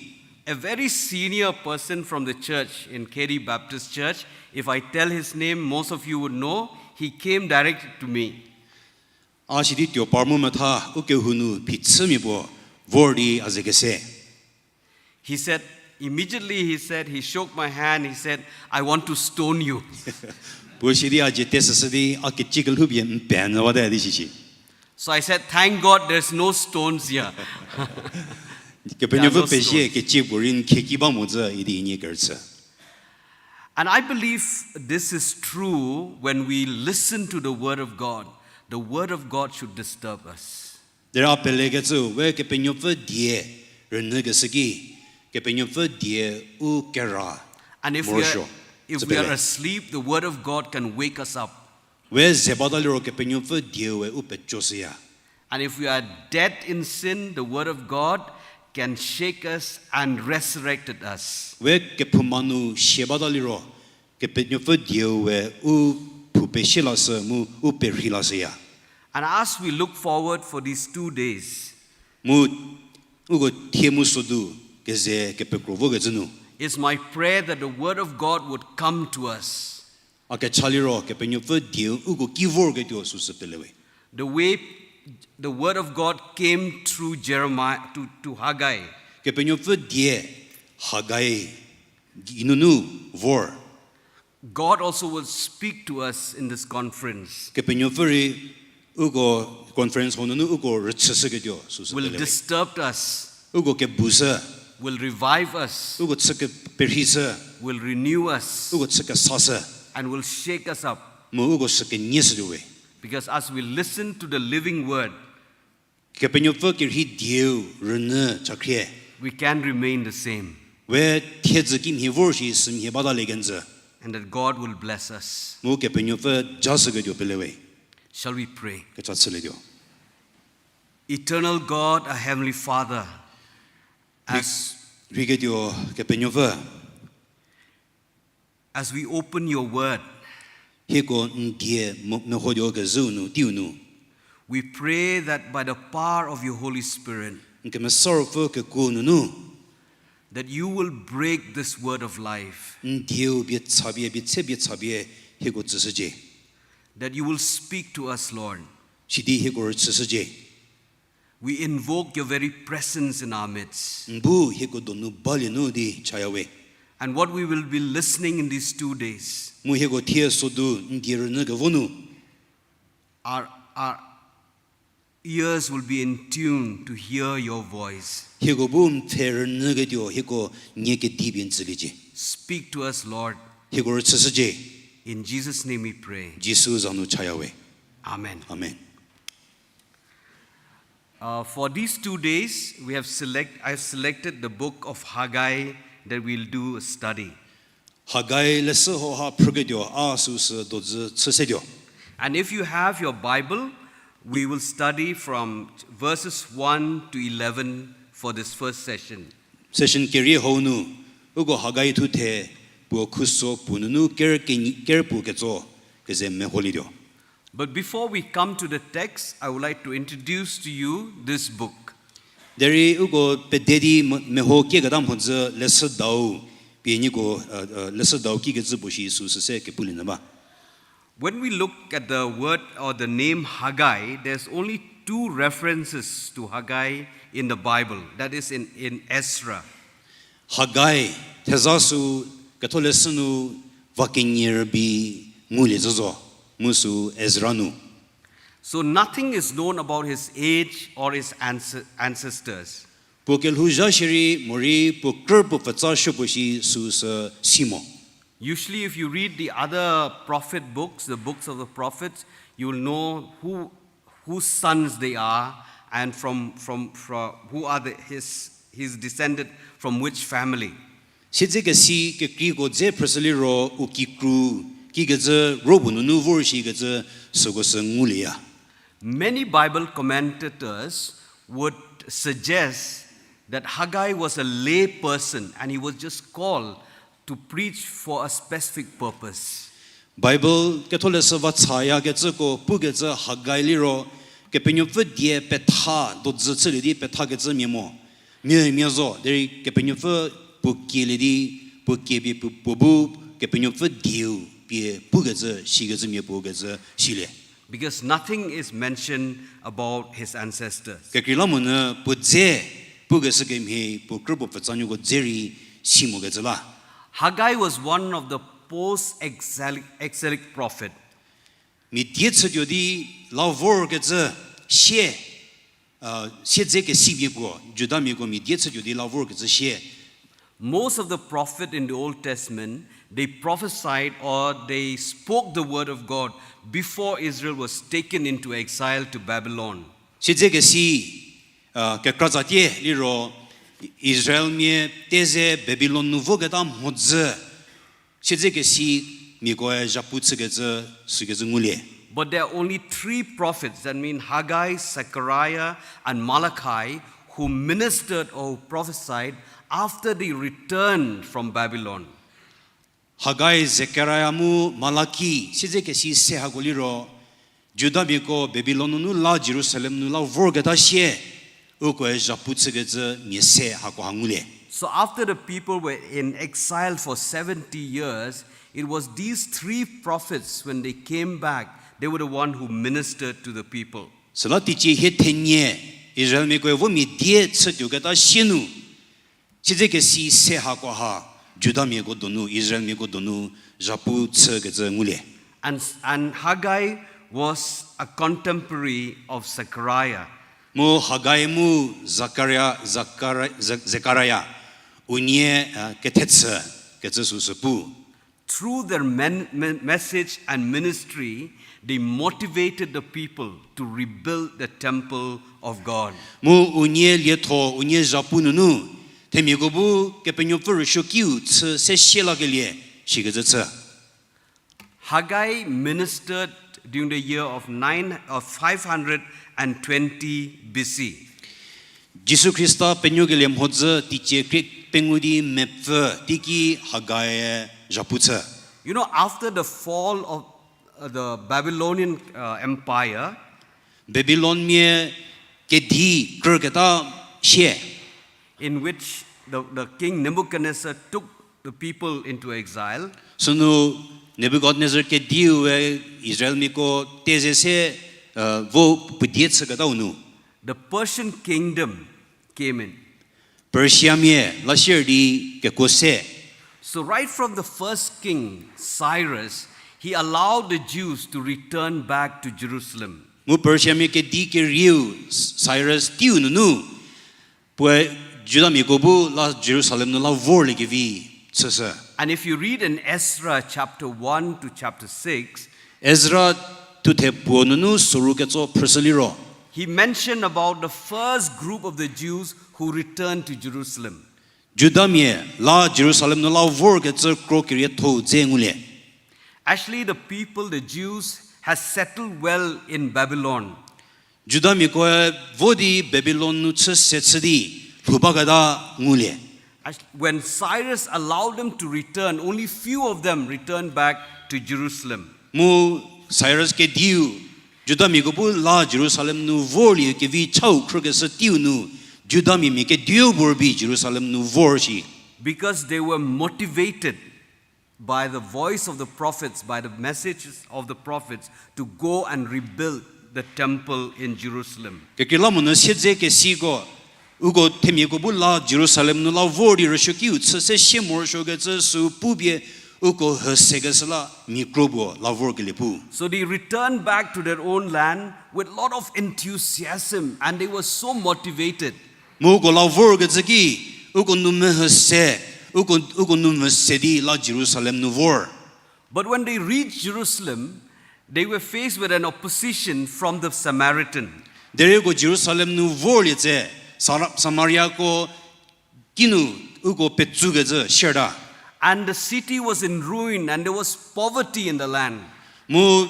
A very senior person from the church in Khedi Baptist Church, if I tell his name, most of you would know, he came direct to me. A sidi tuo par mu metha, u kehou nu phichümia puo vor di a ze kese. He said, immediately he said, he shook my hand, he said, "I want to stone you." Puo sidi a dzie tesüshü di, a kecie kelhoupie n pe nyüwate di shishi. So I said, "Thank God there's no stones here." Kepenuopfü pezie, kecie puorei n khieki ba mo zhü idi nie kerüchü. And I believe this is true when we listen to the word of God. The word of God should disturb us. Derei a pelekecü we Kepenuopfü die rünyükeshü ki, Kepenuopfü die u kera morosuo. And if we are, if we are asleep, the word of God can wake us up. We ze bata liro Kepenuopfü dieu we u pecoshüya. And if we are dead in sin, the word of God can shake us and resurrected us. We kephouma nu sie bata liro, Kepenuopfü dieu we u phou pesie lashü mu u perhei lashüya. And as we look forward for these two days, mu uko thie mu sodu keze kepekro vokecü nu, it's my prayer that the word of God would come to us. A kecha liro Kepenuopfü dieu uko ki vorketuo süsü pele we. The way the word of God came through Jeremiah to, to Haggai. Kepenuopfü die Haggai geinunu vor. God also will speak to us in this conference. Kepenuopfü rei uko conference hau nunu uko rüchüshüketuo süsü pele we. Will disturb us. Uko kebushü. Will revive us. Uko chü keperheishü. Will renew us. Uko chü kesashü. And will shake us up. Mu uko sü kenie shütuo we. Because as we listen to the living word, Kepenuopfü kerhei dieu rünyü chakhrie. We can remain the same. We thiedzü kimhie vor shi sümhie batalie kenjü. And that God will bless us. Mu Kepenuopfü jashüketuo pele we. Shall we pray? Kecha chülietuo. Eternal God, our Heavenly Father, as, rhiketuo Kepenuopfü. As we open your word, hieko n die mo-, mehotuo kezhüu nu, teiu nu. We pray that by the power of your Holy Spirit, n Kemesa Ruopfü kekuo nunu, that you will break this word of life. N dieu bie chapie, bie tse bie chapie, hieko tsüshücie. That you will speak to us, Lord. Sidi hieko rüchüshücie. We invoke your very presence in our midst. N bu hieko donu balie nu di chaya we. And what we will be listening in these two days, mu hieko thie sodu n die rünyü kevo nu, our, our ears will be in tune to hear your voice. Hieko bu n pfhe rünyüketuo, hieko nie kedi pie n tsüliecie. Speak to us, Lord. Hieko rüchüshücie. In Jesus' name we pray. Jisu za nu chaya we. Amen. Amen. Uh, for these two days, we have select, I have selected the book of Haggai that we'll do a study. Haggai leshü hauha phrüketuo a süsü dozü chüsetuo. And if you have your Bible, we will study from verses one to eleven for this first session. Session kerie hau nu, uko Haggai thuthe puo khuso puo nunu ker kenyi, ker puo ketso keze meholietuo. But before we come to the text, I would like to introduce to you this book. Derei uko pede di me-, meho kieketa mhodzü leshüdau pie nieko, uh, uh, leshüdau kikecü puo shi süsü se kepulie nyü ba. When we look at the word or the name Haggai, there's only two references to Haggai in the Bible, that is in, in Ezra. Haggai, theza sü Ketholeshü nu va kenie rübei ngulie zhü zo, mu sü Ezra nu. So nothing is known about his age or his anc-, ancestors. Puo kelhouzha shierei morei puo krü puo pfütsa shü puo shi süsü si mo. Usually, if you read the other prophet books, the books of the prophets, you will know who, whose sons they are and from, from, from who are the, his, he's descended from which family. Siedzekesi kekreiko dze phrüshü liro u kikru kikecü ro puo nunu vor shikecü süko sü ngulieya. Many Bible commentators would suggest that Haggai was a lay person and he was just called to preach for a specific purpose. Bible Ketholeshü va chayakecüko pukecü Haggai liro Kepenuopfü die petha dozü chülie di pethakecü mia mo. Mia, mia zo, derei Kepenuopfü puo kielie di, puo kie pie puo, puo bu Kepenuopfü dieu pie pukecü, shikecü mia puo kecü silie. Because nothing is mentioned about his ancestors. Kekreilamonyü puo dze pukeshü kemhie puo krü puo pfütsanuoko dze rei si mokecü la. Haggai was one of the post-exilic, exilic prophet. Mia die chütuo di la vorkecü sie, siedze kesimia puo, Judamiako mia die chütuo di la vorkecü sie. Most of the prophet in the Old Testament, they prophesied or they spoke the word of God before Israel was taken into exile to Babylon. Siedze kesi, kekratsatie liro Israelmia teze Babilon nu voketa mhodzü siedze kesi miakoe zhapu chükecü sükecü ngulie. But there are only three prophets, that means Haggai, Zechariah, and Malachi, who ministered or prophesied after they returned from Babylon. Hagai, Zekaria mu Malaki siedze kesi se hako liro, Judamiako Babilon nunu la Jerusalem nu la vorketa sie, ukoe zhapu chükecü mia se hako ha ngulie. So after the people were in exile for seventy years, it was these three prophets, when they came back, they were the one who ministered to the people. Süla teicie hie thenie Israelmiakoe vo mia die chütuoketa sie nu, siedze kesi se hako ha Judamiako donu, Israelmiako donu zhapu chükecü ngulie. And, and Haggai was a contemporary of Zechariah. Mu Hagai mu Zakaria, Zakari-, Ze-, Zekaria, unie kethechü kecü süsü pu. through their men-, me-, message and ministry, they motivated the people to rebuild the temple of God. Mu unie lietho, unie zhapu nunu, themiako bu Kepenuopfü rüsuokiu chü se sie lakelie, shikecü chü. Haggai ministered during the year of nine, of five hundred and twenty B C. Jisu Khrista penuokelie mhodzü teicie krie pengou di mepfü teiki Haggai zhapu chü. You know, after the fall of, uh, the Babylonian, uh, empire, Babilonmia kedi krüketa sie, in which the, the king Nebuchadnezzar took the people into exile. Sünu Nebukadnezar kediu we Israelmiako teze se, uh, vo puodie chüketau nu. The Persian kingdom came in. Persiamia la sier di kekuo se. So right from the first king, Cyrus, he allowed the Jews to return back to Jerusalem. Mu Persiamia kedi kerieu Cyrus teiu nunu, puoe Judamiako bu la Jerusalem nu la vorliekevi chüshü. And if you read in Ezra chapter one to chapter six, Ezra thuthe puo nunu soru ketso phrüshü liro, he mentioned about the first group of the Jews who returned to Jerusalem. Judamia la Jerusalem nu la vorkecü kro keriethou dze ngulie. Actually, the people, the Jews, has settled well in Babylon. Judamiakoe vo di Babilon nu chü se chü di lhou baketa ngulie. As, when Cyrus allowed them to return, only few of them returned back to Jerusalem. Mu Cyrus kediu Judamiako bu la Jerusalem nu vorlie kevi chau khrükeshü teiu nu, Judamia mia kediu bu rübei Jerusalem nu vor shi. Because they were motivated by the voice of the prophets, by the messages of the prophets, to go and rebuild the temple in Jerusalem. Kekreilamonyü siedze kesiko, uko themiako bu la Jerusalem nu la vor di rüsuokiu chü se sie morosuokecü sü pupie uko hüsekeshü la mia kro puo la vorkelie pu. So they returned back to their own land with lot of enthusiasm, and they were so motivated. Mu uko la vorkecü ki, uko nu mehüse, uko, uko nu mese di la Jerusalem nu vor. But when they reached Jerusalem, they were faced with an opposition from the Samaritan. Derei uko Jerusalem nu vorlie tse, Sara-, Samariako kinu uko petsukecü sierta. And the city was in ruin and there was poverty in the land. Mu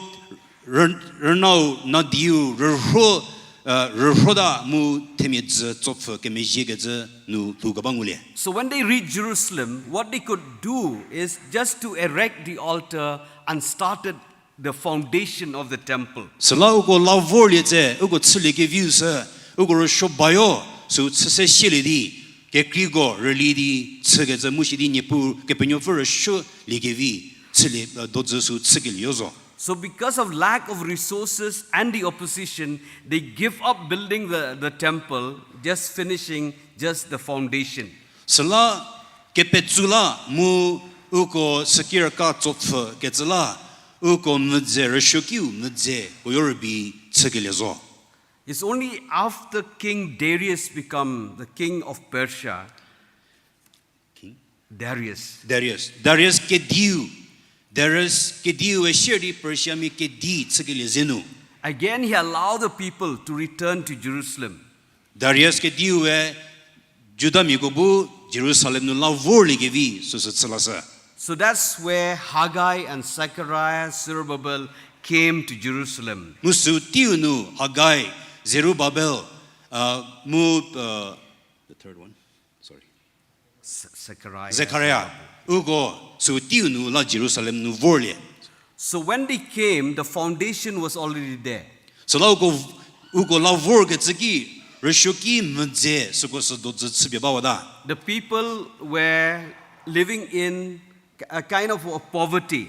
rü-, rünau nadiu rürho, rürhota mu themia dzü tsopfü kemezhiekecü nu lhoukeba ngulie. So when they reached Jerusalem, what they could do is just to erect the altar and started the foundation of the temple. Süla uko la vorlie tse, uko chüliekeviu sü, uko rüsuo bayo, sü chü se sielie di, kekreiko rüli di chükecü mu shi di Niepuu Kepenuopfü rüsuoliekevi chülie, dodzü sü chükelieu zo. So because of lack of resources and the opposition, they give up building the, the temple, just finishing just the foundation. Süla kepetsula mu uko sükiraka tsopfü kecü la, uko mvüdze rüsuokiu mvüdze puoyo rübei chükelie zo. It's only after King Darius become the king of Persia, Darius. Darius kediu, Darius kediu-e sier di Persiamia kedi chükelie zenu, again he allowed the people to return to Jerusalem. Darius kediu-e Judamiako bu Jerusalem nu la vorliekevi süsü chü lashü. So that's where Haggai and Zechariah, Zerubbabel came to Jerusalem. Mu sü teiu nu Haggai, Zerubabel, mu, the third one, sorry. Zechariah. Zechariah. Uko sü teiu nu la Jerusalem nu vorlie. So when they came, the foundation was already there. Süla uko, uko la vorkecü ki, rüsuoki mvüdze süko sü dodzü chüpie bawata. The people were living in a kind of a poverty.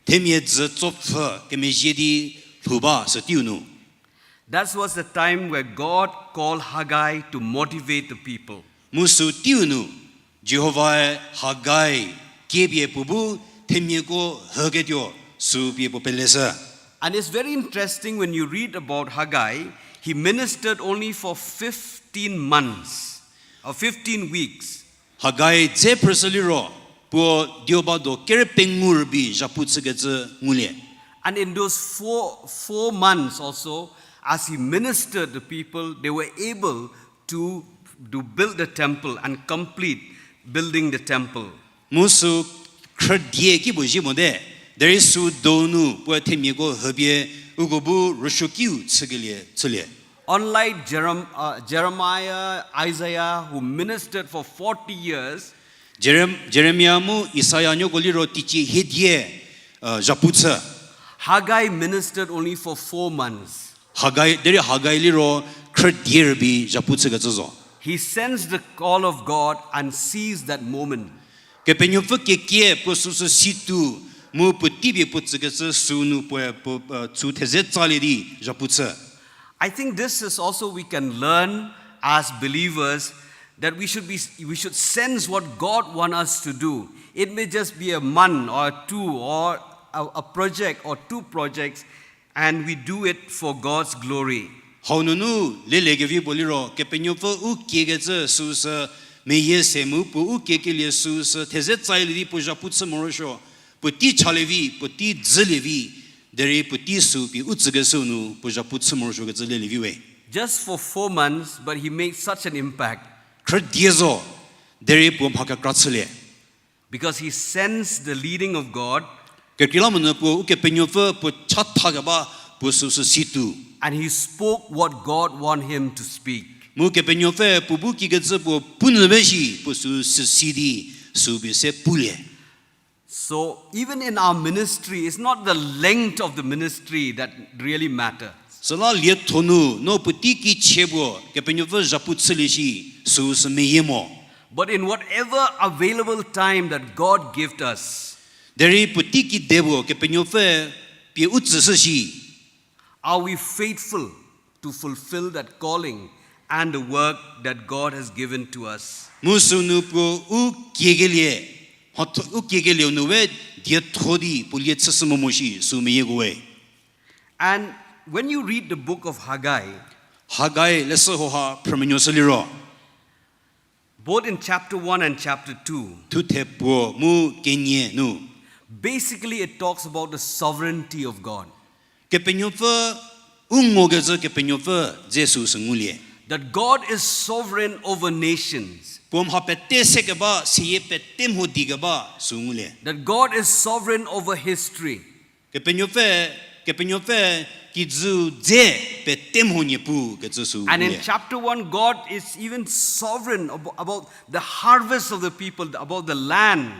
Themia dzü tsopfü kemezhie di lhou ba sü teiu nu. That was the time where God called Haggai to motivate the people. Mu sü teiu nu, Jihovae Haggai kiepie puo bu themiako hüketuo sü pie puo peleshü. And it's very interesting when you read about Haggai, he ministered only for fifteen months or fifteen weeks. Haggai dze phrüshü liro, puo dioba do kere pengou rübei zhapu chükecü ngulie. And in those four, four months also, as he ministered to people, they were able to, to build the temple and complete building the temple. Mu sü khrüdie ki puo zie mote, derei sü donu puoe themiako hüpie uko bu rüsuokiu chükelie chülie. Unlike Jerem-, uh, Jeremiah, Isaiah, who ministered for forty years, Jerem-, Jeremia mu Isaia nuoko liro teicie hiedie, uh, zhapu chü. Haggai ministered only for four months. Hagai, derei Hagai liro khrüdie rübei zhapu chükecü zo. He sensed the call of God and seized that moment. Kepenuopfü kekie puo süsü situo, mu puotei pie puo tsükecü sünu puoe puo, uh, tsü theze tsalie di zhapu chü. I think this is also we can learn as believers that we should be, we should sense what God want us to do. It may just be a month or two or a, a project or two projects, and we do it for God's glory. Hau nunu leliekevi puo liro, Kepenuopfü u kiekecü süsü meyie se mu puo u kiekelie süsü theze tsailie di puo zhapu chü morosuo, puotei chalie vi, puotei dzülie vi, derei puotei sü pie u tsükeshü nu puo zhapu chü morosuokecü lelie vi we. Just for four months, but he made such an impact. Khrüdie zo, derei puo mha kekra chülie. Because he sensed the leading of God. Kekreilamonyü puo Ukepenuopfü puo chatha keba puo süsü situo. And he spoke what God want him to speak. Mu Kepenuopfü puo bu kikecü puo punyü be shi puo süsü si di sü pie se pulie. So even in our ministry, it's not the length of the ministry that really matters. Süla lietho nu no puotei ki chie puo Kepenuopfü zhapu chülie shi süsü meyie mo. But in whatever available time that God gives us, derei puotei kide puo Kepenuopfü pie u tsüshü shi, are we faithful to fulfill that calling and the work that God has given to us? Mu sünu puo u kiekelie, mhatho-, u kiekelieu nu we dietho di puo lie chüshü mo mo shi sü meyieko we. And when you read the book of Haggai, Hagai leshü hauha phrümenuoshü liro, both in chapter one and chapter two, thuthe puo mu kenie nu, basically it talks about the sovereignty of God. Kepenuopfü u ngokecü Kepenuopfü dze süsü ngulie. That God is sovereign over nations. Puo mha pete se keba, seyie pete mho di keba sü ngulie. That God is sovereign over history. Kepenuopfü, Kepenuopfü kijü dze pete mho niepu kecü sü ngulie. And in chapter one, God is even sovereign ab-, about the harvest of the people, about the land.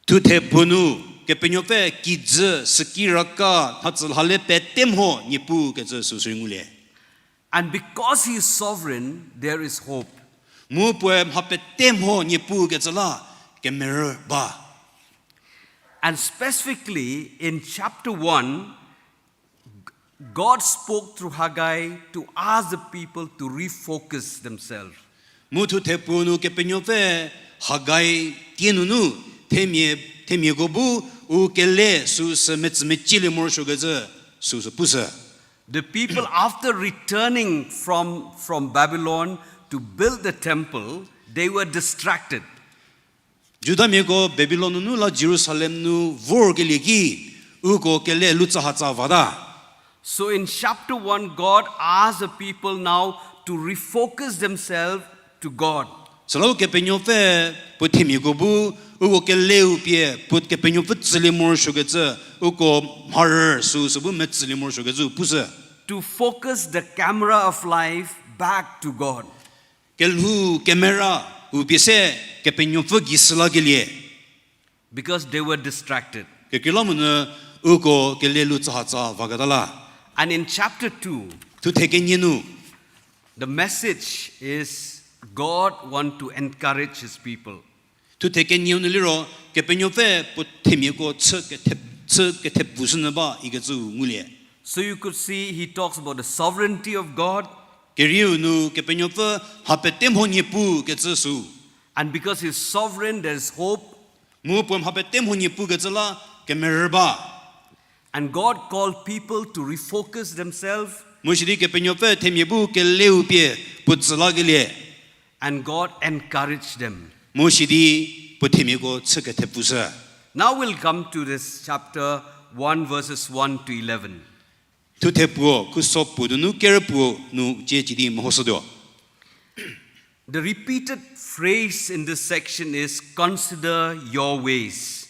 Thuthe puo nu, Kepenuopfü kijü süki raka mhatsü lhale pete mho niepu kecü süsü ngulie. And because he is sovereign, there is hope. Mu puoe mha pete mho niepu kecü la kemerü ba. And specifically in chapter one, God spoke through Haggai to ask the people to refocus themselves. Mu thuthe puo nu Kepenuopfü Hagai tie nunu themia, themiako bu u kele süsü metsümecielie morosuokecü süsü pushü. The people, after returning from, from Babylon to build the temple, they were distracted. Judamiako Babilon nunu la Jerusalem nu vorkelie ki, uko kele lutsahatsa vata. So in chapter one, God asked the people now to refocus themselves to God. Süla Ukepenuopfü puo themiako bu uko keleu pie puo Kepenuopfü tsülie morosuokecü, uko mharü süsü bu metsülie morosuokecü pushü. To focus the camera of life back to God. Kelhou camera u pie se Kepenuopfü gei sülakelie. Because they were distracted. Kekreilamonyü uko kele lutsahatsa vaketa la. And in chapter two, thuthe kenie nu, the message is God want to encourage his people. Thuthe kenie nu liro Kepenuopfü puo themiako chü kethe-, chü kethepfushünyü ba ikecü ngulie. So you could see he talks about the sovereignty of God. Kerieu nu Kepenuopfü mha pete mho niepu kecü sü. And because he's sovereign, there is hope. Mu puo mha pete mho niepu kecü la kemerü ba. And God called people to refocus themselves. Mu sidi Kepenuopfü themia bu keleu pie puo tsü lakelie. And God encouraged them. Mu sidi puo themiako chü kethepfu sü. Now we'll come to this chapter one, verses one to eleven. Thuthe puo, khuso puo nunu kere puo nu cie cidi mehoshütuo. The repeated phrase in this section is, "Consider your ways."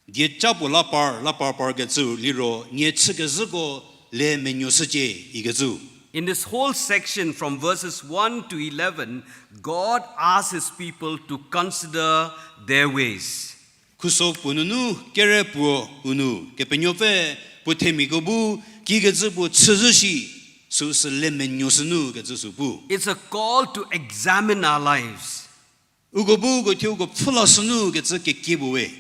Dieca puo la par, la par par kecü liro, nie chükezhüko le menuoshücie ikecü. In this whole section from verses one to eleven, God asks his people to consider their ways. Khuso puo nunu kere puo u nu, Kepenuopfü puo themiako bu kikecü puo chüzhü shi, süu sü le menuoshü nu kecü sü pu. It's a call to examine our lives. Uko bu uko thuo uko pfhü lashü nu kecü kekie puo we.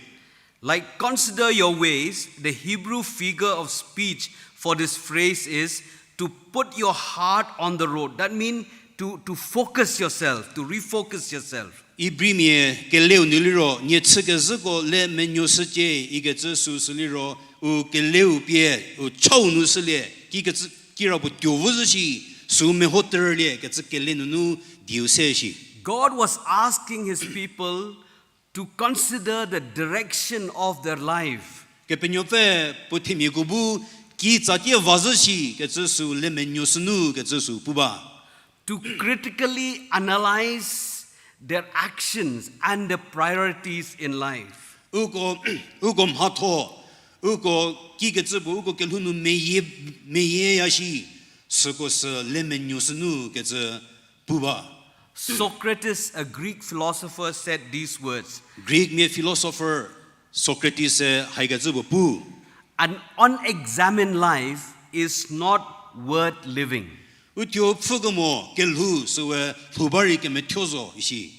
Like, "Consider your ways," the Hebrew figure of speech for this phrase is to put your heart on the road. That means to, to focus yourself, to refocus yourself. Ibrimia keleu nu liro, nie chükezhüko le menuoshücie ikecü süu sü liro, u keleu pie, u chau nu shülie, kikecü, kirapuo tuo vozhü shi, süu meho terülie kecü kele nunu dieu se shi. God was asking his people to consider the direction of their life. Kepenuopfü puo themiako bu kitsatie vazhü shi kecü süu le menuoshü nu kecü sü pu ba. To critically analyze their actions and their priorities in life. Uko, uko mhatho, uko kikecü puo uko kelhou nu meyie, meyieya shi, süko sü le menuoshü nu kecü pu ba. Socrates, a Greek philosopher, said these words. Greekmia philosopher Socrates-e haikecü puo pu. An unexamined life is not worth living. U thuo pfhükemo kelhou süwe lhou ba rei kemethuo zo ishi.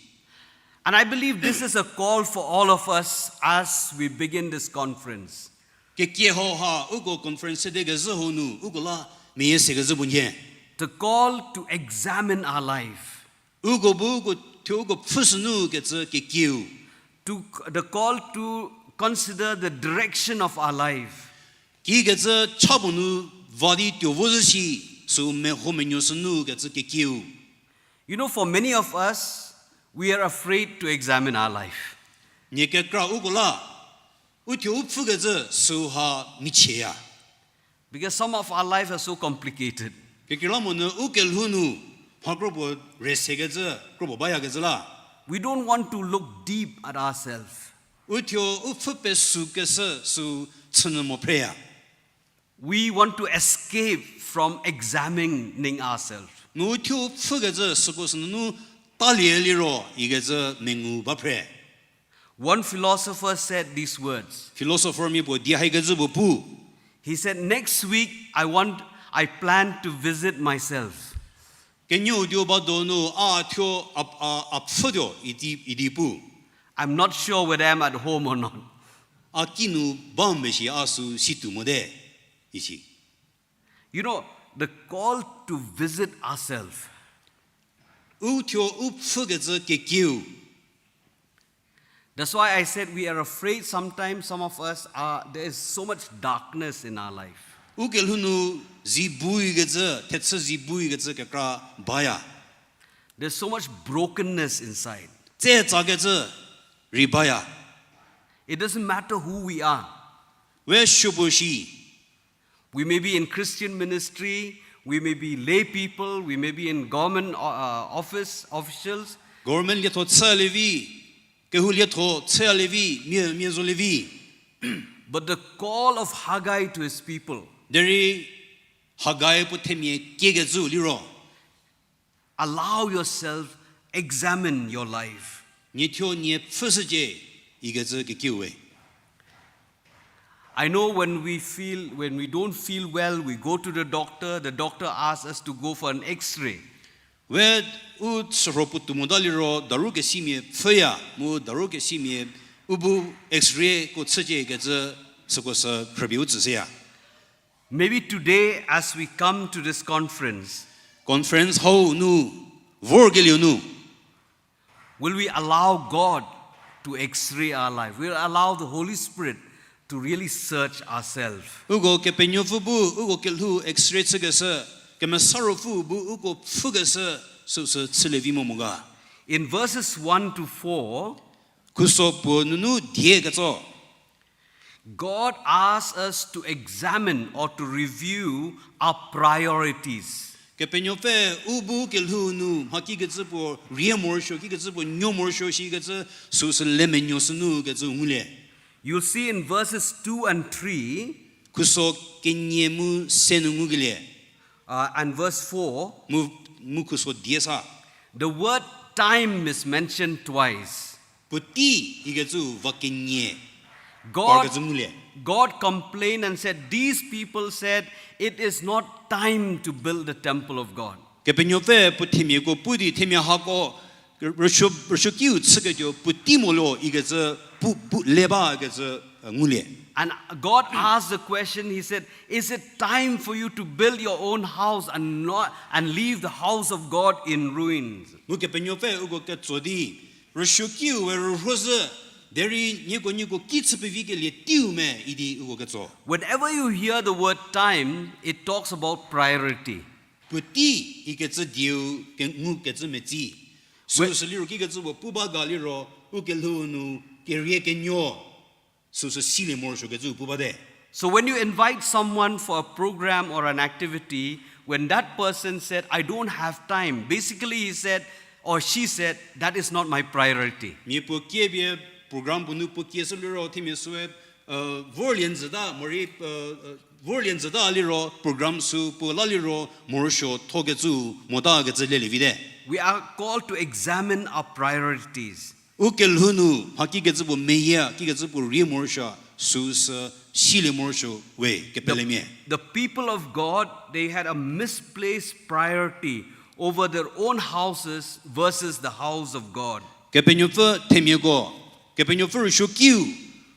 And I believe this is a call for all of us as we begin this conference. Kekie hau ha uko conference sede kezhü hau nu uko la meyie se kezhü puo nhie. The call to examine our life. Uko bu uko thuo uko pfhüshü nu kecü kekieu. To, the call to consider the direction of our life. Kikecü cha puo nu va di tuo vozhü shi, süu meho menuoshü nu kecü kekieu. You know, for many of us, we are afraid to examine our life. Nie kekra uko la, u thuo u pfhükecü süu ha michieya. Because some of our life are so complicated. Kekreilamonyü u kelhou nu mha kropuo re sekecü, kropuo bayakecü la. We don't want to look deep at ourselves. U thuo u pfhü pesükeshü süu chünyü mo phreya. We want to escape from examining ourselves. Mu u thuo u pfhükecü süko sünunu talie liro ikecü mengu ba phre. One philosopher said these words. Philosopher mia puo die haikecü puo pu. He said, "Next week, I want, I plan to visit myself." Kenuo tuo ba donu a thuo a, a, a pfhütuo idi, idi pu. I'm not sure whether I'm at home or not. A kinu bambe shi a süu situo mote, isi. You know, the call to visit ourselves. U thuo u pfhükecü kekieu. That's why I said we are afraid sometimes, some of us are, there is so much darkness in our life. U kelhou nu zi buikecü, thechü zi buikecü kekra baya. There's so much brokenness inside. Tse tsakecü rei baya. It doesn't matter who we are. We supuo shi. We may be in Christian ministry, we may be lay people, we may be in government, uh, office officials. Government lietho chülie vi, kehou lietho chülie vi, mia, mia zolie vi. But the call of Haggai to his people. Derei Haggai puo themia kiekecü liro. Allow yourself, examine your life. Nie thuo nie pfhüshücie, ikecü kekieu we. I know when we feel, when we don't feel well, we go to the doctor, the doctor asks us to go for an X-ray. We u sürho puotou mota liro daru kesimia pfhüya, mu daru kesimia u bu X-ray ko chücie kecü süko sü phrüpie u tsüshüya. Maybe today, as we come to this conference, conference hau nu vorkelieu nu, will we allow God to X-ray our life? We'll allow the Holy Spirit to really search ourselves. Uko Kepenuopfü bu uko kelhou X-ray chükeshü, Kemesa Ruopfü bu uko pfhükeshü, süsü chülie vi mo mo ga. In verses one to four, Khuso puo nunu die ketso. God asks us to examine or to review our priorities. Kepenuopfü u bu kelhou nu mha kikecü puo rie morosuo, kikecü puo nuo morosuo shikecü süsü le menuo sünu kecü ngulie. You'll see in verses two and three, Khuso kenie mu se nu ngukelie. Uh, and verse four, mu, mu khuso die sa. The word time is mentioned twice. Puotei ikecü va kenie. God, parkecü ngulie. God complained and said, "These people said, 'It is not time to build the temple of God.'" Kepenuopfü puo themiako pu di themia hako rüsuo, rüsuokiu chüketuo puotei mo lo ikecü pu, pu le bakecü, uh, ngulie. And God asked the question, he said, "Is it time for you to build your own house and not, and leave the house of God in ruins?" Mu Kepenuopfü uko ketso di, rüsuokiu we rühozhü, derei nieko nieko ki chü pevi kelie teiu me idi uko ketso. Whenever you hear the word time, it talks about priority. Puotei ikecü dieu ke ngukecü metsi. Süsü liro kikecü puo pu ba ga liro, u kelhou nu kerie kenuo süsü silie morosuokecü pu bate. So when you invite someone for a program or an activity, when that person said, "I don't have time," basically he said or she said, "That is not my priority." Mia puo kie pie program puo nu puo kie sü liro themia süe, uh, vorlie nzüta, morei, uh, uh, vorlie nzüta liro program sü puo la liro morosuo thokecü motakecü lelie vite. We are called to examine our priorities. U kelhou nu mha kikecü puo meyie, kikecü puo rie morosuo, süsü silie morosuo we kepelemia. The people of God, they had a misplaced priority over their own houses versus the house of God. Kepenuopfü themiako, Kepenuopfü rüsuokiu,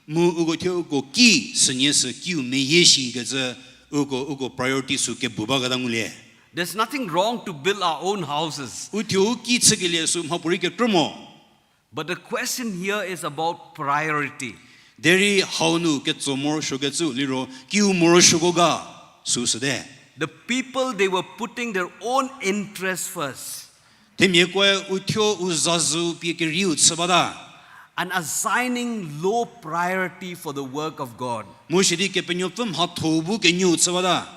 mu uko thuo uko ki sünie sü kiu meyie shikecü uko, uko priority sü kebu baketa ngulie. There's nothing wrong to build our own houses. U thuo u ki chükelie sü mhapuorei kekrü mo. But the question here is about priority. Derei hau nu ketso morosuokecü liro, kiu morosuoko ga, süsüte. The people, they were putting their own interest first. Themiakoe u thuo u zazü pie kerieu chü bata. And assigning low priority for the work of God. Mu sidi Kepenuopfü mhatho bu kenuou chü bata.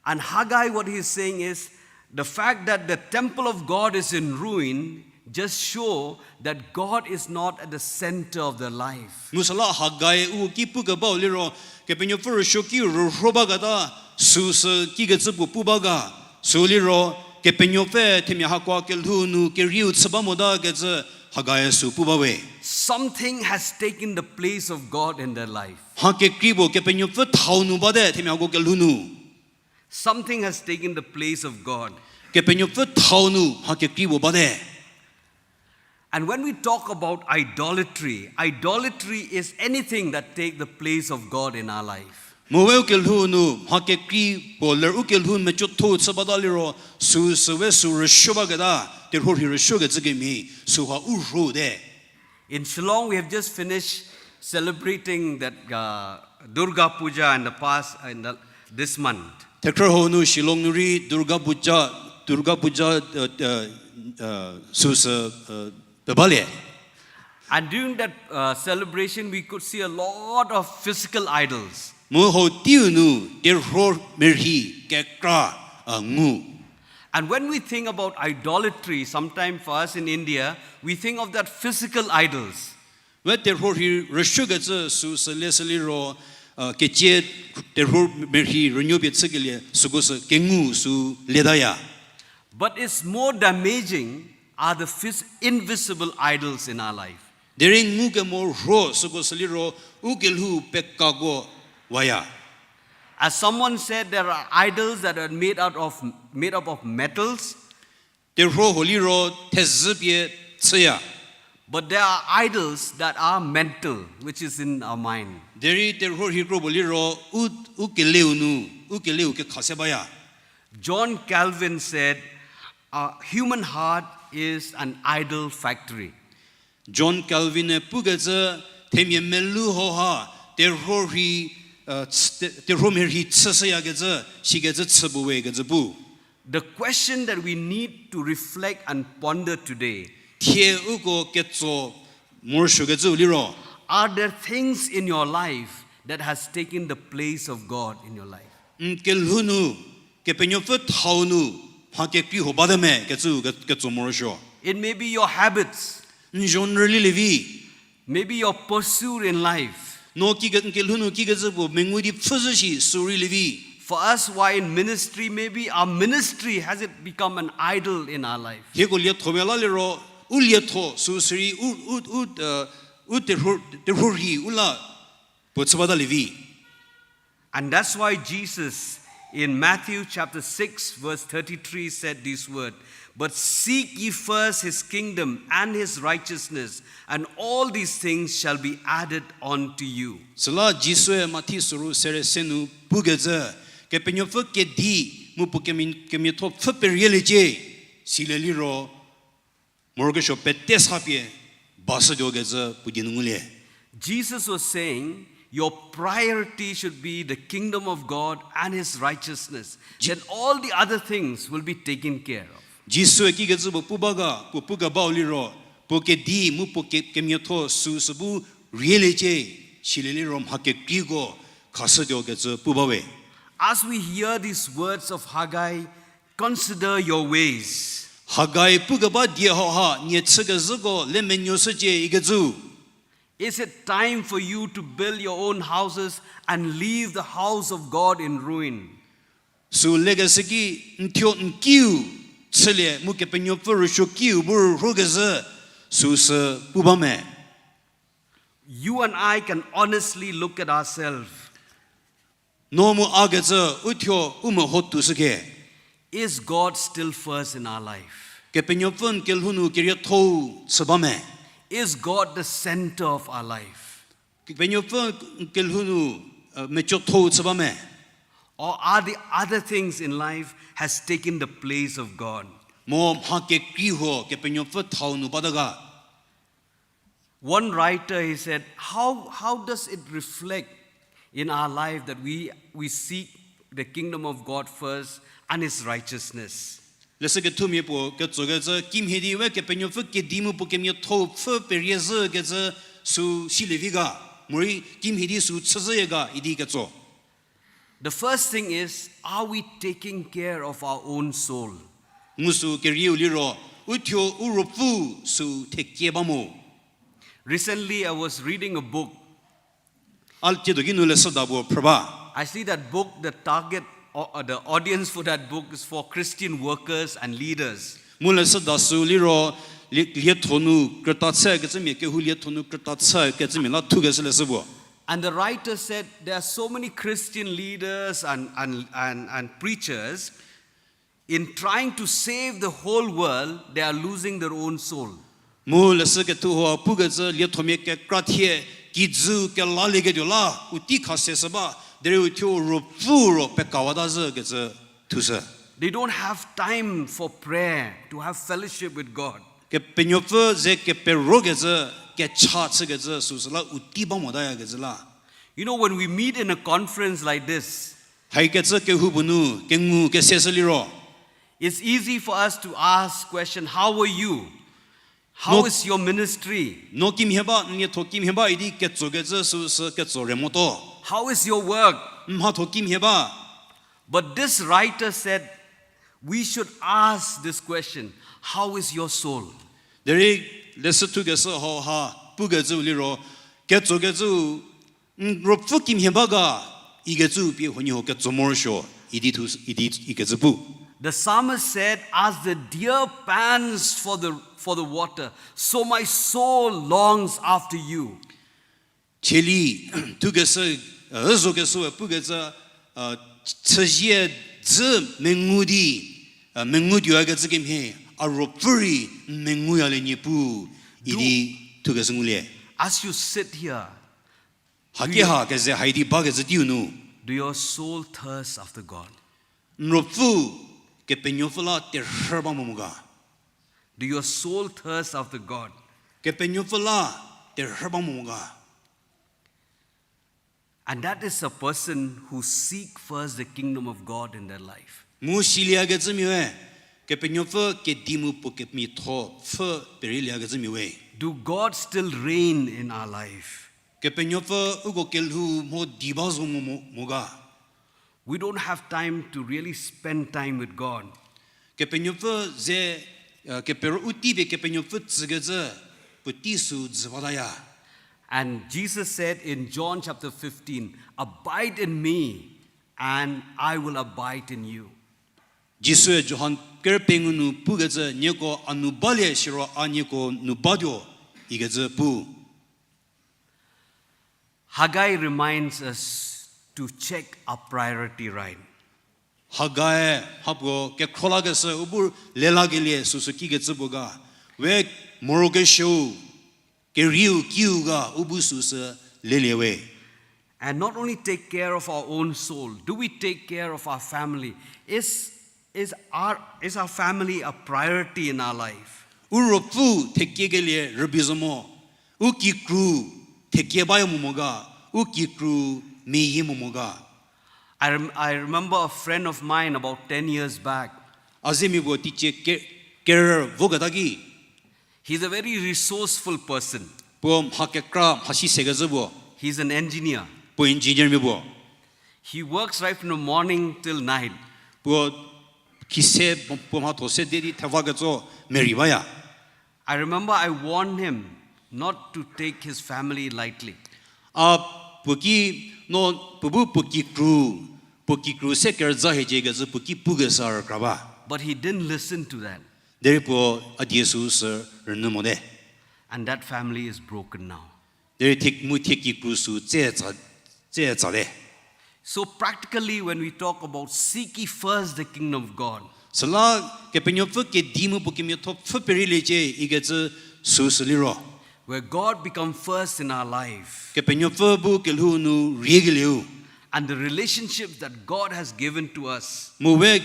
And Haggai, what he's saying is, the fact that the temple of God is in ruin just show that God is not at the center of their life. Mu süla Haggai u ki pukebau liro, Kepenuopfü rüsuokiu rürho baketa, süsü kikecü puo pu ba ga, sü liro, Kepenuopfü themia hakoa kelhou nu kerieu chü ba motakecü Haggai sü pu bawe. Something has taken the place of God in their life. Mha kekrei puo Kepenuopfü thau nu bate themia hako kelhou nu. Something has taken the place of God. Kepenuopfü thau nu mha kekrei puo bate. And when we talk about idolatry, idolatry is anything that take the place of God in our life. Mu we u kelhou nu mha kekrei puo ler u kelhou mecotho chü bata liro, süsü we sü rüsuo baketa, terhuo rhi rüsuokecü kemhie, süha u rhote. In Shillong, we have just finished celebrating that, uh, Durga Puja in the past, uh, in the, this month. Thekhrü hau nu Shillong nu rei Durga Puja, Durga Puja, uh, uh, uh, süsü, uh, pebalie. And during that, uh, celebration, we could see a lot of physical idols. Mu hau teiu nu terhuo merhi kekra, uh, ngu. And when we think about idolatry, sometime for us in India, we think of that physical idols. We terhuo rhi rüsuokecü süsü le sü liro, uh, kecie terhuo merhi rünuo pie chükelie süko sü kengu sü letaya. But it's more damaging are the phys-, invisible idols in our life. Derei ngukemo rhuo süko sü liro u kelhou pekako waya. As someone said, there are idols that are made out of, made up of metals. Terhuo huo liro thezhü pie chüya. But there are idols that are mental, which is in our mind. Derei terhuo rhi kro puo liro u, u keleu nu, u keleu kekha se baya. John Calvin said, "A human heart is an idol factory." John Calvin-e pukecü themia melou hauha terhuo rhi, uh, ch-, te-, terhuo merhi chüshüyakecü, sikecü chü puo we kecü pu. The question that we need to reflect and ponder today, thie uko ketso Morosuokecüu liro, are there things in your life that has taken the place of God in your life? N kelhou nu, Kepenuopfü thau nu, mha kekrei huo bate me kecü ke-, ketso morosuo. It may be your habits. N zho n rüli lievi. Maybe your pursuit in life. No ki ke-, n kelhou nu kikecü puo mengu di pfhüzhü shi sü rei lievi. For us who are in ministry, maybe our ministry has it become an idol in our life. Hieko lietho mia la liro, u lietho sü sirei u, u, u, u terhuo, terhuo rhi u la puo chü bata lievi. And that's why Jesus in Matthew chapter six verse thirty-three said this word, "But seek ye first his kingdom and his righteousness, and all these things shall be added unto you." Süla Jisue Mathi suru sere se nu pukecü, Kepenuopfü kedi mu puo kemi-, kemiatho pfhü perieliecie, silie liro morokesuo pete sa pie bashütuokecü puo die nu ngulie. Jesus was saying, your priority should be the kingdom of God and his righteousness. Then all the other things will be taken care of. Jisue kikecü puo pu ba ga, puo pu kebau liro, puo kedi mu puo ke-, kemiatho süsü bu rieliecie, silie liro mha kekreiko khashütuokecü pu bawe. As we hear these words of Haggai, consider your ways. Haggai pukeba die hauha nie chükezhüko le menuoshücie ikecü. Is it time for you to build your own houses and leave the house of God in ruin? Sü lekeshü ki n thuo n kiu chülie mu Kepenuopfü rüsuokiu bu rühokezhü süsü pu ba me? You and I can honestly look at ourselves. No mu a kecü u thuo u meho tushüke. Is God still first in our life? Kepenuopfü n kelhou nu keriethou chü ba me? Is God the center of our life? Kepenuopfü n kelhou nu, mecothou chü ba me? Or are the other things in life has taken the place of God? Mo mha kekrei huo Kepenuopfü thau nu bata ga? One writer, he said, how, how does it reflect in our life that we, we seek the kingdom of God first and his righteousness? Leshü kethumia puo ketsokecü kimhie di we Kepenuopfü kedi mu puo kemiatho pfhü perie zhükecü sü silie vi ga, morei kimhie di sü chüzhüya ga idi ketso. The first thing is, are we taking care of our own soul? Ngu sü kerieu liro, u thuo u ruopfü sü thekie ba mo. Recently, I was reading a book. A tsiedo ki nu leshüda puo phrü ba. I see that book, the target, uh, the audience for that book is for Christian workers and leaders. Mu leshüda sü liro, lie-, lietho nu krüta chükecümia, kehou lietho nu krüta chükecümia la thukeshü leshü puo. And the writer said, there are so many Christian leaders and, and, and, and preachers, in trying to save the whole world, they are losing their own soul. Mu leshü kethu hua pukecü liethomia kekra thie kijü kelalieketuo la u tei khase shü ba, derei u thuo ruopfü ro pekawata zhükecü thushü. They don't have time for prayer, to have fellowship with God. Kepenuopfü ze keperokecü, kecha chükecü süsü la u tei ba motayakecü la. You know, when we meet in a conference like this, haikecü kehoupuo nu kengu keseshü liro, it's easy for us to ask question, how are you? How is your ministry? No kimhie ba, n lietho kimhie ba idi ketsokecü süsü ketso re motuo. How is your work? N mhatho kimhie ba. But this writer said, we should ask this question, how is your soul? Derei leshü thukeshü hauha pukecü liro, ketsokecü n ruopfü kimhie ba ga, ikecü pie huoniehuo ketso morosuo, idi thu, idi ikecü pu. The psalmist said, as the deer pants for the, for the water, so my soul longs after you. Cheli, thukeshü, zokeshüe pukecü, chüzie dzü mengu di, mengu tuoyakecü kemhie, a ruopfü rei menguyalie Niepuu, idi thukeshü ngulie. As you sit here, haki ha keze haidi bakecü teiu nu, do your soul thirst after God? N ruopfü Kepenuopfü la terhü ba mo mo ga? Do your soul thirst after God? Kepenuopfü la terhü ba mo mo ga? And that is a person who seek first the kingdom of God in their life. Mu silieyakecümia we, Kepenuopfü kedi mu puo kemiatho pfhü perielieyakecümia we. Do God still reign in our life? Kepenuopfü uko kelhou mho di ba zo mo, mo, mo ga? We don't have time to really spend time with God. Kepenuopfü ze, uh, kepero u tei pie Kepenuopfü tsükecü puotei sü dzü bataya. And Jesus said in John chapter fifteen, "Abide in me, and I will abide in you." Jisue Johan ker pengou nu pukecü, nieko a nu balie siro a nieko nu batuo, ikecü pu. Haggai reminds us to check our priority, right? Haggai hapuo kekhro lakeshü u bu lelakelie süsü kikecü puo ga. We morokesuou, kerieu kiu ga u bu süsü lelie we. And not only take care of our own soul, do we take care of our family? Is, is our, is our family a priority in our life? U ruopfü thekiekelie rübei zo mo, u kikru thekie baya mo mo ga, u kikru meyie mo mo ga. I rem-, I remember a friend of mine about ten years back. A zemi puo teicie ke-, kerü voketa ki. He's a very resourceful person. Puo mha kekra, mha si sekecü puo. He's an engineer. Puo engineer mia puo. He works right from the morning till night. Puo khise, puo mhatho se derei theva ketso merei baya. I remember I warned him not to take his family lightly. A puo ki, no, puo bu puo kikru, puo kikru se kerüza hiecie kecü puo ki pukeshü rükra ba. But he didn't listen to that. Derei puo a die süu sü rünyü mote. And that family is broken now. Derei thie, mu thie kikru sü tse tsa, tse tsate. So practically, when we talk about seek ye first the kingdom of God, süla Kepenuopfü kedi mu puo kemiatho pfhü perieliecie ikecü süsü liro, where God become first in our life, Kepenuopfü bu kelhou nu riekelieu, and the relationships that God has given to us, mu we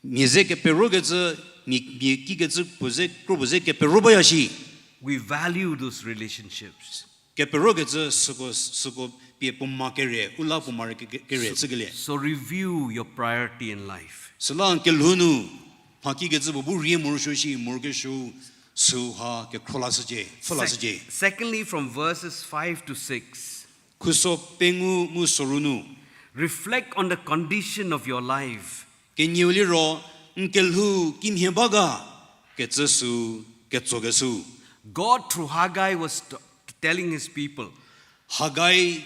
mia ze keperokecü, mia, mia kikecü puo ze, kro puo ze kepero baya shi, we value those relationships. Keperokecü süko, süko pie puo ma kere, u la puo ma re ke-, ke-, kere chükelie. So review your priority in life. Süla n kelhou nu mha kikecü puo bu rie morosuo shi, morokesuou süha kekhro lashücie, pfhü lashücie. Secondly, from verses five to six, khuso pengou mu soru nu, reflect on the condition of your life. Kenieu liro, n kelhou kimhie ba ga kecü sü, ketsokeshü. God, through Haggai, was t-, telling his people, Haggai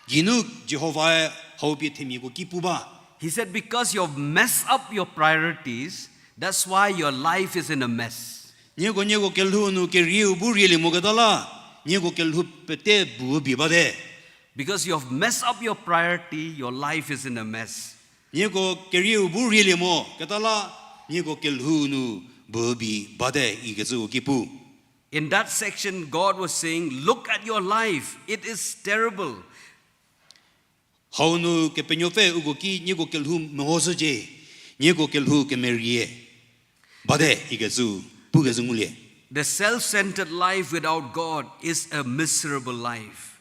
geinu Jihovae hau pie themiako ki pu ba. He said, because you have messed up your priorities, that's why your life is in a mess. Nieko, nieko kelhou nu kerieu bu rielie moketa la, nieko kelhou pete bu bi bate. Because you have messed up your priority, your life is in a mess. Nieko kerieu bu rielie moketa la, nieko kelhou nu bu bi bate ikecü u ki pu. In that section, God was saying, look at your life, it is terrible. Hau nu Kepenuopfü uko ki nieko kelhou mehoshücie, nieko kelhou kemerie bate ikecü pukecü ngulie. The self-centered life without God is a miserable life.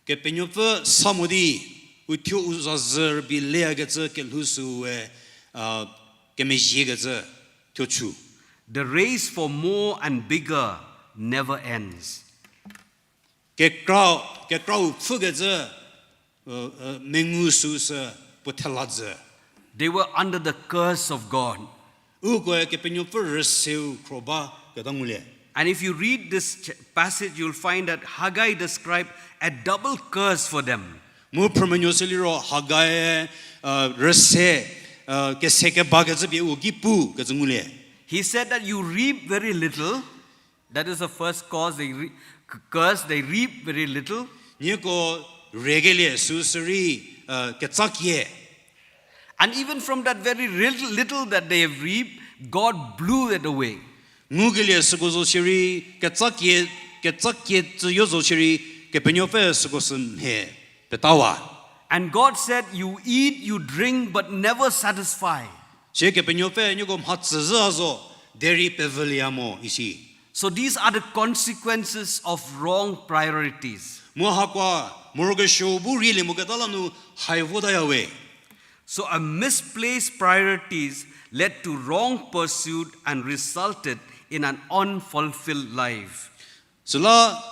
Kepenuopfü sa mo di, uthuo u zazü rübei leyakecü kelhou süe, a, kemezhiekecü thuo chü. The race for more and bigger never ends. Kekra, kekrau pfhükecü, mengu süsü puo thela jü. They were under the curse of God. Ukoe Kepenuopfü rüseu khro baketa ngulie. And if you read this ch-, passage, you'll find that Haggai described a double curse for them. Mu phrümenuo sü liro Haggai, rüse, kese kebakecü pie u ki pukecü ngulie. He said that you reap very little. That is the first cause they re-, c-, curse, they reap very little. Nieko rekelie süsü rei, ketsakie. And even from that very little, little that they have reaped, God blew it away. Ngukelie süko zo shierei, ketsakie, ketsakie tsüyo zo shierei, Kepenuopfü süko sü mhe petawa. And God said, you eat, you drink, but never satisfy. Sie Kepenuopfü nieko mhatsü zhü a zo, derei pevülieya mo isi. So these are the consequences of wrong priorities. Mu hakoa morokesuo bu rielie moketa la nu hai votaya we. So a misplaced priorities led to wrong pursuit and resulted in an unfulfilled life. Süla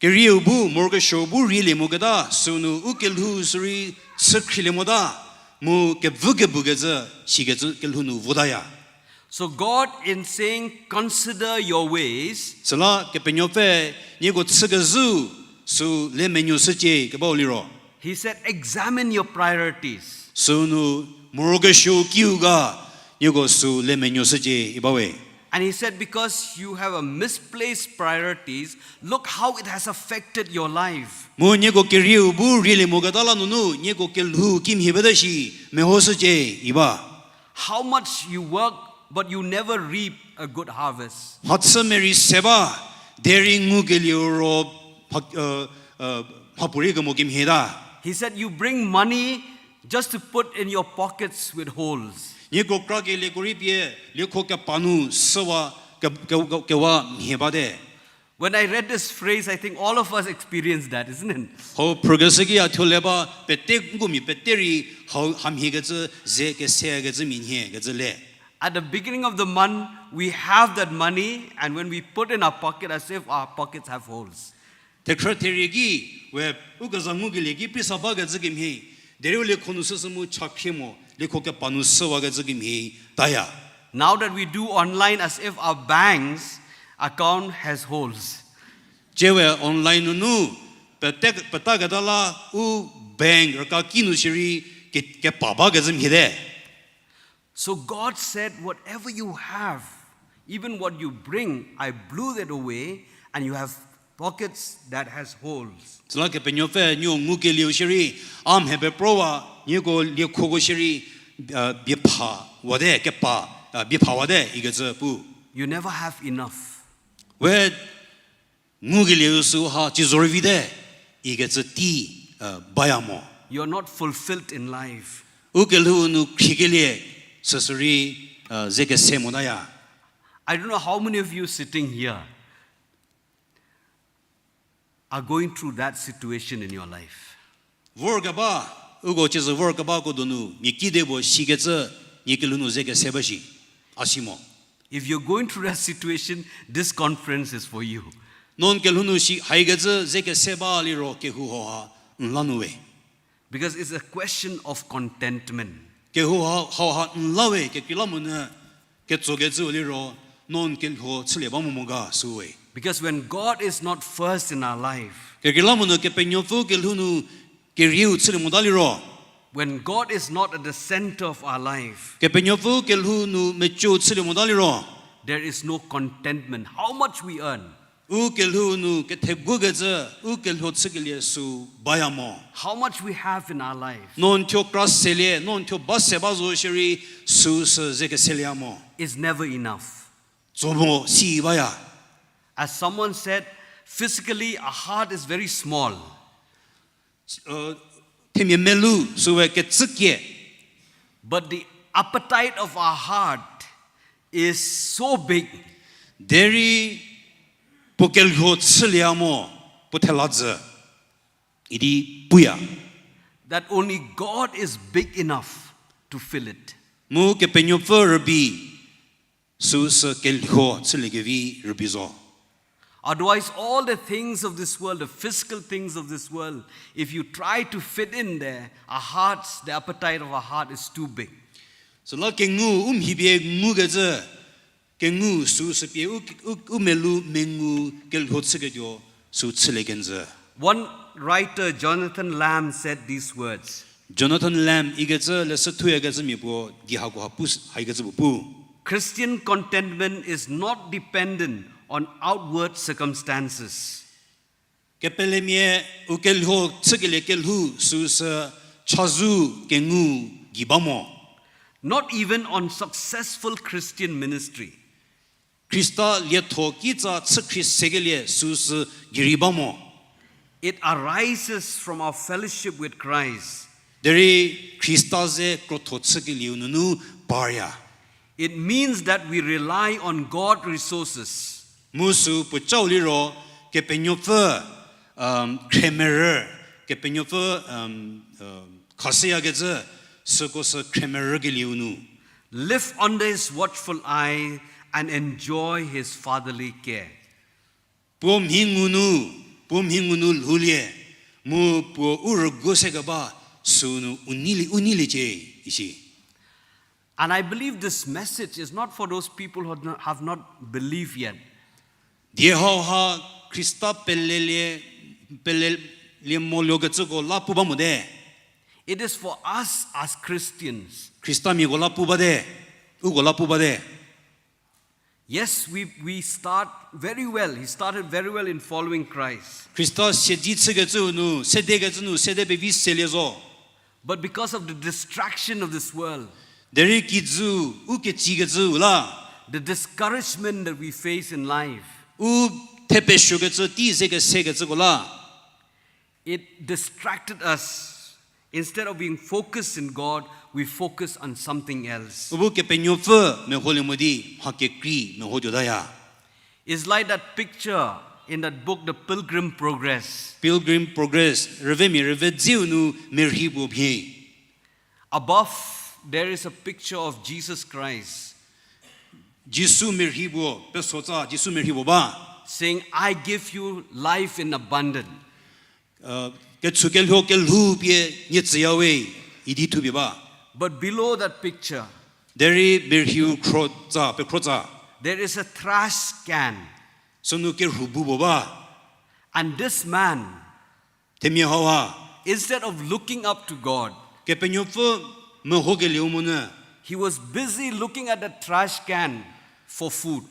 kerieu bu, morokesuou bu rielie moketa, sünu u kelhou sürei chü khrielie mota, mu kevü kebu kecü, sikecü kelhou nu votaya. So God, in saying, "Consider your ways," Süla Kepenuopfü, nieko chükezhü, sü le menuoshücie kebau liro. He said, "Examine your priorities." Sünu morokesuou kiu ga, nieko sü le menuoshücie ibawe. And he said, "Because you have a misplaced priorities, look how it has affected your life." Mu nieko kerieu bu rielie moketa la nunu, nieko kelhou kimhie bate shi, mehoshücie iba. How much you work, but you never reap a good harvest. Mhachü merei se ba, derei ngukelieu ro, mha, mhapuorei kemo kimhie ta. He said, "You bring money just to put in your pockets with holes." Nieko krakelieko rei pie, liekho kepa nu shüwa, ke, ke, ke, kewa mhie bate. When I read this phrase, I think all of us experience that, isn't it? Hau phrükeshü ki a thuo le ba, pete nko mia pete rei, hau hamhiekecü, ze kesekecü mia nhiekecü le. At the beginning of the month, we have that money, and when we put in our pocket, as if our pockets have holes. Thekhrü therie ki, we, u keza ngukelie ki pisa bakecü kemhie, derei u liekho nu shüshü mu chakhrie mo, liekho kepa nu shüwakecü kemhie, taya. Now that we do online, as if our bank's account has holes. Tsie we online nunu, pete, petaketa la u bank rüka ki nu shierei ke, kepa bakecü mhie te. So God said, "Whatever you have, even what you bring, I blew that away, and you have pockets that has holes." Süla Kepenuopfü, nieko ngukelieu shierei, a mhe peprowa, nieko liekhoko shierei, biepha wate, kepa, biepha wate ikecü pu. You never have enough. We ngukelieu süha tsie zorüvite, ikecü tei, baya mo. You're not fulfilled in life. U kelhou nu khriekelie, süsürei, ze kese motaya. I don't know how many of you sitting here are going through that situation in your life. Vorkeba, uko ciezü vorkebako donu, mia kide puo sikecü, nie kelhou nu ze kese ba shi, a si mo. If you're going through that situation, this conference is for you. No n kelhou nu si haikecü ze kese ba liro kehou hauha n la nu we. Because it's a question of contentment. Kehou ha, hauha n la we, kekreilamonyü ketsokecü liro, no n kelhou chülie ba mo mo ga sü we. Because when God is not first in our life, Kekreilamonyü Kepenuopfü kelhou nu kerieu chülie mota liro, when God is not at the center of our life, Kepenuopfü kelhou nu mecü chülie mota liro, there is no contentment. How much we earn, u kelhou nu kethegu kecü, u kelhou chükelie sü baya mo. How much we have in our life, No n thuo kra selie, no n thuo ba se ba zo shierei, süsü ze keselie mo. Is never enough. Tso mo si baya. As someone said, physically, our heart is very small. Themia melu süwe kecükie. But the appetite of our heart is so big. Derei puo kelhou chülie mo, puo thela jü idi puya. That only God is big enough to fill it. Mu Kepenuopfü rübei süsü kelhou chüliekevi rübei zo. Otherwise, all the things of this world, the physical things of this world, if you try to fit in there, our hearts, the appetite of our heart is too big. Süla kengu u mhi pie ngukecü, kengu süsü pie u, u, u melu mengu kelhou chüketuo sü chülie kenjü. One writer, Jonathan Lamb, said these words. Jonathan Lamb ikecü leshü thuyakecü mia puo di hakoha pu, haikecü puo pu. Christian contentment is not dependent on outward circumstances. Kepelemia u kelhou chükelie kelhou süsü chazou kengu gei ba mo. Not even on successful Christian ministry. Khrista lietho kitsa chükhrie sekelie süsü gei rei ba mo. It arises from our fellowship with Christ. Derei Khrista ze krotho chükelieu nunu parya. It means that we rely on God resources. Mu sü puocau liro Kepenuopfü, um, khremerü, Kepenuopfü, um, um, khashüyakecü süko sü khremerükelieu nu. Live under his watchful eye and enjoy his fatherly care. Puo mhi ngunu, puo mhi ngunu lhoulie, mu puo u rügu se keba, sünu u neilie, u neiliecie, isi. And I believe this message is not for those people who have not, have not believed yet. Die hauha Khrista pelelie, pelelie mo luokecüko la pu ba mote. It is for us as Christians. Khristamiako la pu bate, uko la pu bate. Yes, we, we start very well. He started very well in following Christ. Khrista siedze chükecüu nu, sedekecü nu, sede pevi selie zo. But because of the distraction of this world, Derei kijüu, u ketsikecüu la, the discouragement that we face in life, u thepesuokecü tei ze kesekecüko la, it distracted us. Instead of being focused in God, we focus on something else. U bu Kepenuopfü meholie mo di, mha kekrei meho tuotaya. It's like that picture in that book, The Pilgrim Progress. Pilgrim Progress, rüvemia rüve dzeu nu merhi puo mhie. Above, there is a picture of Jesus Christ Jisu merhi puo, pesotsa Jisu merhi puo ba. Saying, I give you life in abundance. Ketsu kelho kelhou pie nie tsüya we, idi thupie ba. But below that picture, Derei merhiu khrotsa, pekhrotsa, there is a trash can. Sünu kerhu bu puo ba. And this man, Themia hauha, instead of looking up to God, Kepenuopfü mehokelieu monyü, he was busy looking at the trash can for food.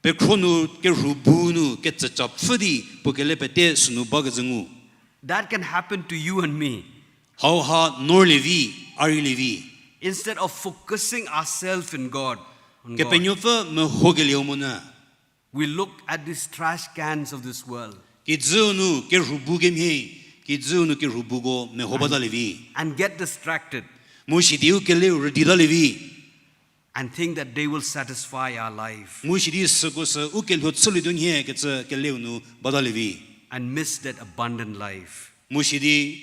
Pekhro nu kerhu bu nu ketsüca pfhü di puo kele pete sünu bakecü ngu. That can happen to you and me. Hauha norlie vi, a rei lie vi. Instead of focusing ourselves in God, on God, Kepenuopfü mehokelieu monyü, we look at these trash cans of this world. Kijüu nu kerhu bu kemhie, kijüu nu kerhu buko meho batalie vi. And get distracted. Mu sidi u keleu rüditalie vi. And think that they will satisfy our life. Mu sidi süko sü u kelho chülietuo nhie kecü keleu nu batalie vi. And miss that abundant life. Mu sidi,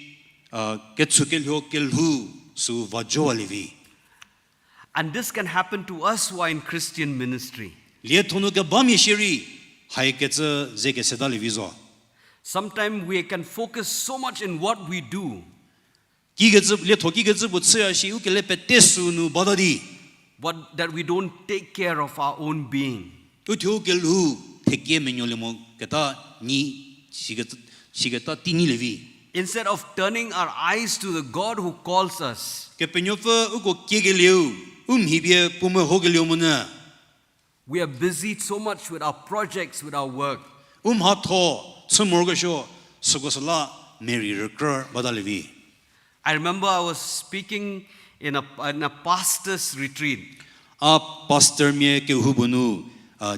ketsu kelho kelhou sü vajowalie vi. And this can happen to us who are in Christian ministry. Lietho nu kebamia shierei, haikecü ze kesetalie vi zo. Sometimes we can focus so much in what we do, Kikecü, lietho kikecü puo chüya shi u kele pete sünu bata di, but that we don't take care of our own being. Uthuo u kelhou thekie menuolie mo keta nyi, siketa, siketa tei nyilie vi. Instead of turning our eyes to the God who calls us, Kepenuopfü uko kiekelieu, u mhi pie puo mehokelieu monyü, we are busy so much with our projects, with our work. U mhatho chü morokesuo, süko süla merei rükrü batalie vi. I remember I was speaking in a, in a pastor's retreat. A pastormia kehoupuo nu,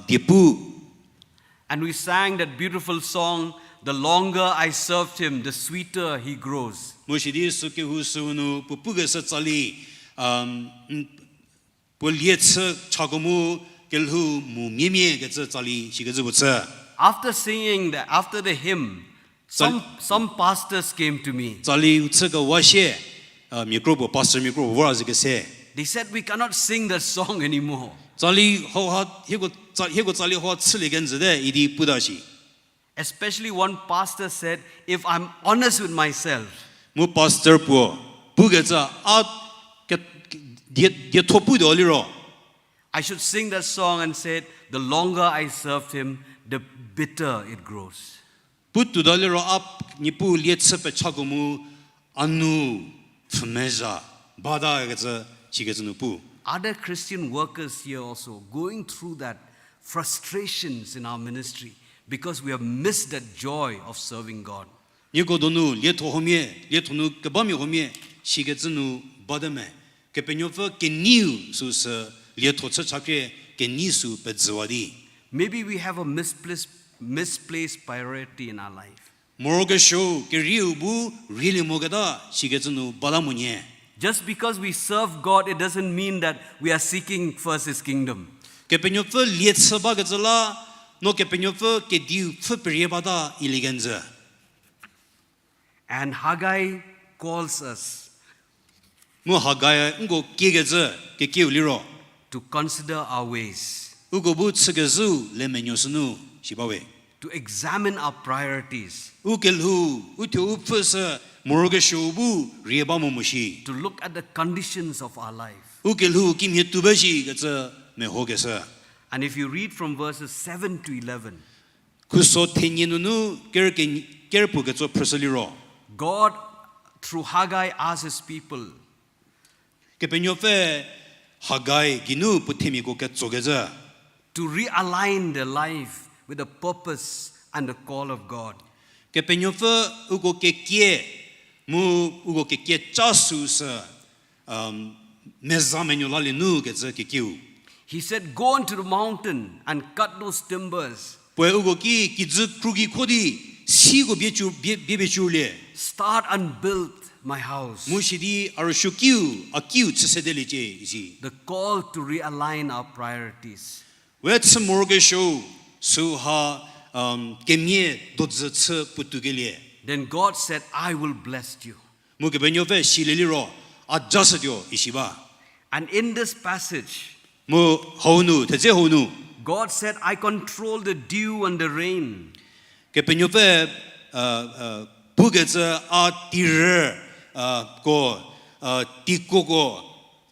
diepu. And we sang that beautiful song, The longer I served him, the sweeter he grows. Mu sidi sü kehou süu nu puo pukeshü tsali, puo lie chü chako mu kelhou mu miemie kecü tsali shikecü puo chü. After singing the, after the hymn, some, some pastors came to me. Tsali u chükewa sie, mia kropuo, pastor mia kropuo vor a ze kese. They said, We cannot sing that song anymore. Tsali hauha, hieko tsali hauha chülie kenjüte idi puta shi. Especially one pastor said, If I'm honest with myself, mu pastor puo pukecü a, die, dietho putuo liro, I should sing that song and say, The longer I served him, the bitter it grows. Putuota liro a, Niepuu lie chü pechako mu a nu pfhümezha bata kecü, shikecü nu pu. Other Christian workers here also going through that frustrations in our ministry because we have missed that joy of serving God. Nieko donu lietho huomia, lietho nu kebamia huomia, shikecü nu bate me. Kepenuopfü keneiu süsü lietho chü chakhrie kenei sü pejüwa di. Maybe we have a misplaced, misplaced priority in our life. Morokesuo kerieu bu rielie moketa shikecü nu bata monyü. Just because we serve God, it doesn't mean that we are seeking first his kingdom. Kepenuopfü lie chü bakecü la, no Kepenuopfü kediu pfhü perie bata ilie kenjü. And Haggai calls us, mu Haggai nko kiekecü kekieu liro, to consider our ways. Uko bu chükezhüu le menuo sünu. Shi bawe. To examine our priorities. U kelhou, u thuo u pfhü sü, morokesuo bu rie ba mo mo shi. To look at the conditions of our life. U kelhou kimhie tuo ba shi kecü meho keshü. And if you read from verses seven to eleven, Khuso thenie nunu ker ke-, ker puo ketso phrüshü liro. God, through Haggai, asked his people Kepenuopfü Hagai geinu puo themiako ketso kezhü. To realign their life with the purpose and the call of God. Kepenuopfü uko kekie, mu uko kekie ca süu sü, um, meza menuo lalie nu kecü kekiu. He said, "Go onto the mountain and cut those timbers." Puoe uko ki kijü khruki kho di, siko bie cu-, bie, bie, bie culie. Start and build my house. Mu sidi a rüsuokiu, a kiu chü sedeliecie isi. The call to realign our priorities. We chü morokesuo, süha, um, kemie dodzü chü puotou kelie. Then God said, "I will bless you." Mu Kepenuopfü silie liro, a ja shütuo isi ba. And in this passage, Mu hau nu, thedze hau nu. God said, "I control the dew and the rain." Kepenuopfü, uh, uh, pukecü a tirü, uh, ko, uh, tikoko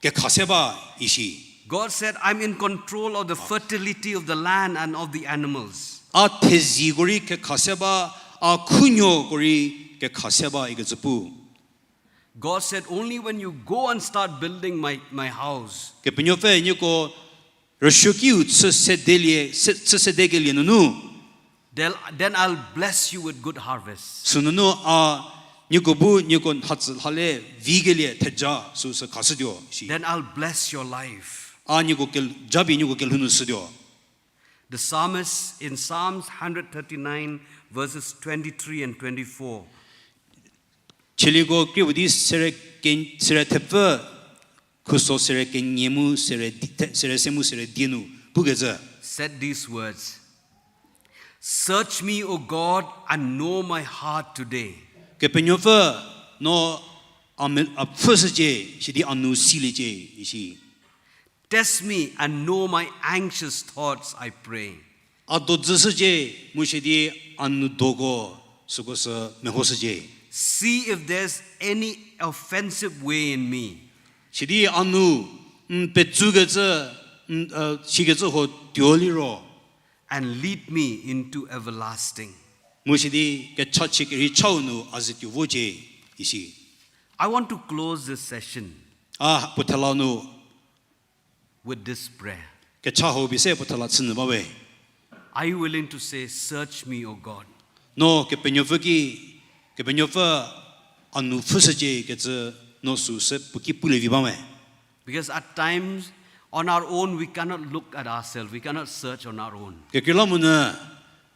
kekhase ba isi. God said, "I'm in control of the fertility of the land and of the animals." A theziko rei kekhase ba, a khunuoko rei kekhase ba ikecü pu. God said, "Only when you go and start building my, my house, Kepenuopfü nieko rüsuokiu chü sedelie, se-, chü sedekelie nunu, then, then I'll bless you with good harvest." Sünunu a nieko bu nieko nhatsü lhale vikelie theja süu sü khashütuo shi. Then I'll bless your life. A nieko kel-, japie nieko kelhou nu shütuo. The psalmist in Psalms hundred thirty-nine, verses twenty-three and twenty-four. Chieliko krie puo di sere ken-, sere thepfü, khuso sere kenie mu sere di-, the-, sere se mu sere die nu pukecü. Said these words, "Search me, O God, and know my heart today." Kepenuopfü, no a me-, a pfhüshücie, sidi a nu siliecie isi. Test me and know my anxious thoughts, I pray. A dodzüshücie, mu sidi a nu doko, süko sü mehoshücie. See if there's any offensive way in me. Sidi a nu, n petsukecü, n, uh, sikecü ho tuo liro. And lead me into everlasting. Mu sidi kechachie kerhei chau nu a ze tuo vocie, isi. I want to close this session A puo thela nu with this prayer. Kecha hau pie se puo thela chünyü bawe. Are you willing to say, "Search me, O God"? No Kepenuopfü ki, Kepenuopfü a nu pfhüshücie kecü no süu se puo ki pulie vi ba me? Because at times, on our own, we cannot look at ourselves. We cannot search on our own. Kekreilamonyü,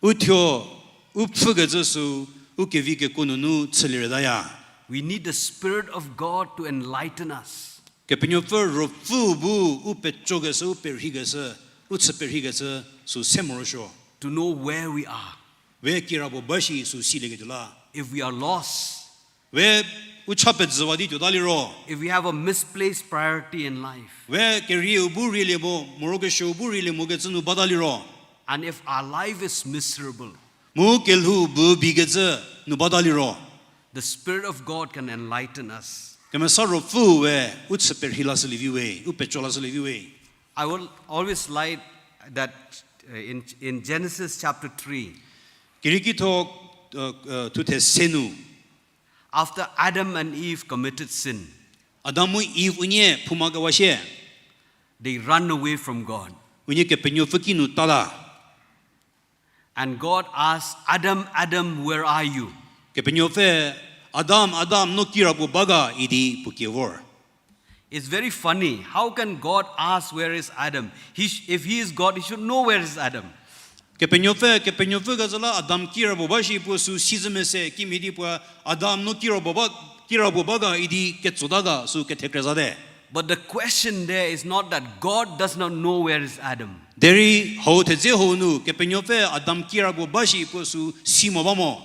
u thuo, u pfhükecü süu, u kevi kekuo nunu chülie retaya. We need the Spirit of God to enlighten us. Kepenuopfü Ruopfü bu u pecokeshü, u perheikeshü, u chü perheikeshü süu se morosuo. To know where we are. We kirapuo ba shi süu silieketuo la. If we are lost, We u cha pezüwa di tuota liro. If we have a misplaced priority in life, We kerieu bu rielie mo, morokesuou bu rielie mokecü nu bata liro. And if our life is miserable, Mu kelhou bu bikecü nu bata liro. The Spirit of God can enlighten us. Kemesa Ruopfü we u chü perhei lashülievi we, u peco lashülievi we. I will always like that, uh, in, in Genesis chapter three, Kerieki tho, uh, uh, thuthe se nu. After Adam and Eve committed sin, Adam mu Eve unie phouma kewa shie. They run away from God. Unie Kepenuopfü ki nu tata. And God asked, "Adam, Adam, where are you?" Kepenuopfü, Adam, Adam, no kirapuo ba ga idi puo kie vor. It's very funny. How can God ask, "Where is Adam?" He sh-, if he is God, he should know where is Adam. Kepenuopfü, Kepenuopfü kecü la Adam kirapuo ba shi puo süu si zhü mese, kimhie di puo Adam no kirapuo ba, kirapuo ba ga idi ketsota ga süu kethekrezate. But the question there is not that God does not know where is Adam. Derei hau thedze hau nu Kepenuopfü Adam kirapuo ba shi puo süu si mo ba mo.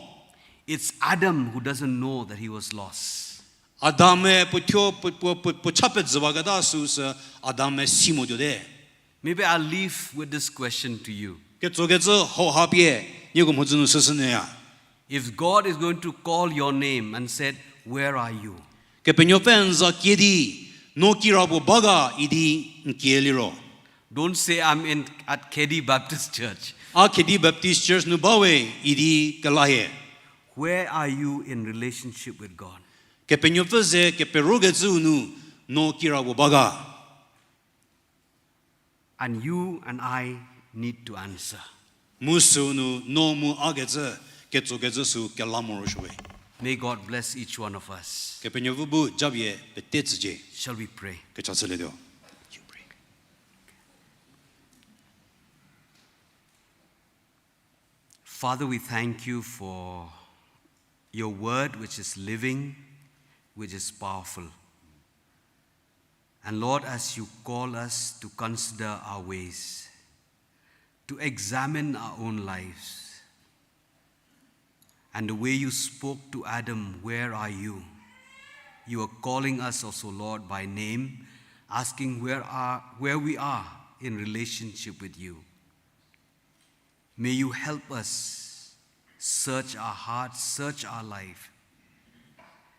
It's Adam who doesn't know that he was lost. Adam-e puo thuo, puo, puo, puo, puo cha pezüwaketa süu sü Adam-e si mo tuote. Maybe I'll leave with this question to you. Ketsokecü hauha pie, nieko mhodzü nu süsü nyüya. If God is going to call your name and said, "Where are you?" Kepenuopfü n za kie di, no kirapuo ba ga idi n kie liro. Don't say, "I'm in at Khedi Baptist Church." A Khedi Baptist Church nu ba we idi kela hie. Where are you in relationship with God? Kepenuopfü ze keperokecüu nu no kirapuo ba ga. And you and I need to answer. Mu süu nu no mu a kecü, ketsokecü süu kela morosuo we. May God bless each one of us. Kepenuopfü bu japie pete tsücie. Shall we pray? Kecha chülietuo. Father, we thank you for your word, which is living, which is powerful. And Lord, as you call us to consider our ways, to examine our own lives, and the way you spoke to Adam, "Where are you?" You are calling us also, Lord, by name, asking where are, where we are in relationship with you. May you help us search our hearts, search our life.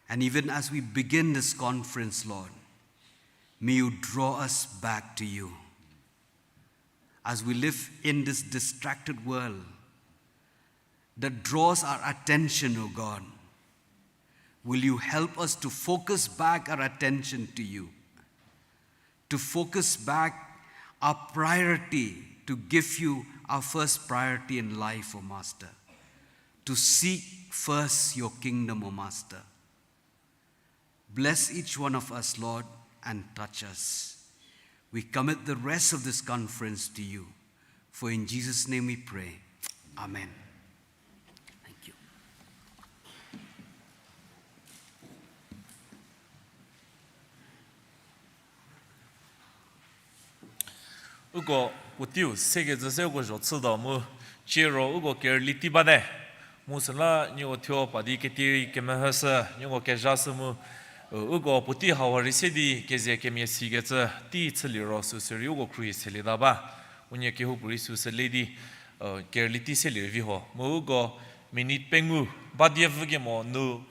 And even as we begin this conference, Lord, may you draw us back to you. As we live in this distracted world that draws our attention, O God, will you help us to focus back our attention to you? To focus back our priority, to give you our first priority in life, O Master. To seek first your kingdom, O Master. Bless each one of us, Lord, and touch us. We commit the rest of this conference to you. For in Jesus' name we pray. Amen. Thank you. Uko puoteiu sekecü se uko zho chütuo mu, tsiero uko kerüli tei bate. Mu süla nieko thuo pa di keti kemehoshü, nieko kezhashü mu, u-, uko puotei hauha rei se di keze kemia sikecü tei chüliro süsü rei uko khruohi selieta ba. Unie kehoupuorei süsü le di, kerüli tei selie vi ho. Mu uko minute pengou, ba die vü kemo nu,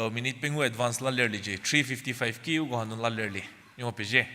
minute pengou advance la lerliecie, three fifty-five ki uko hanu la lerlie. Nieko pezie.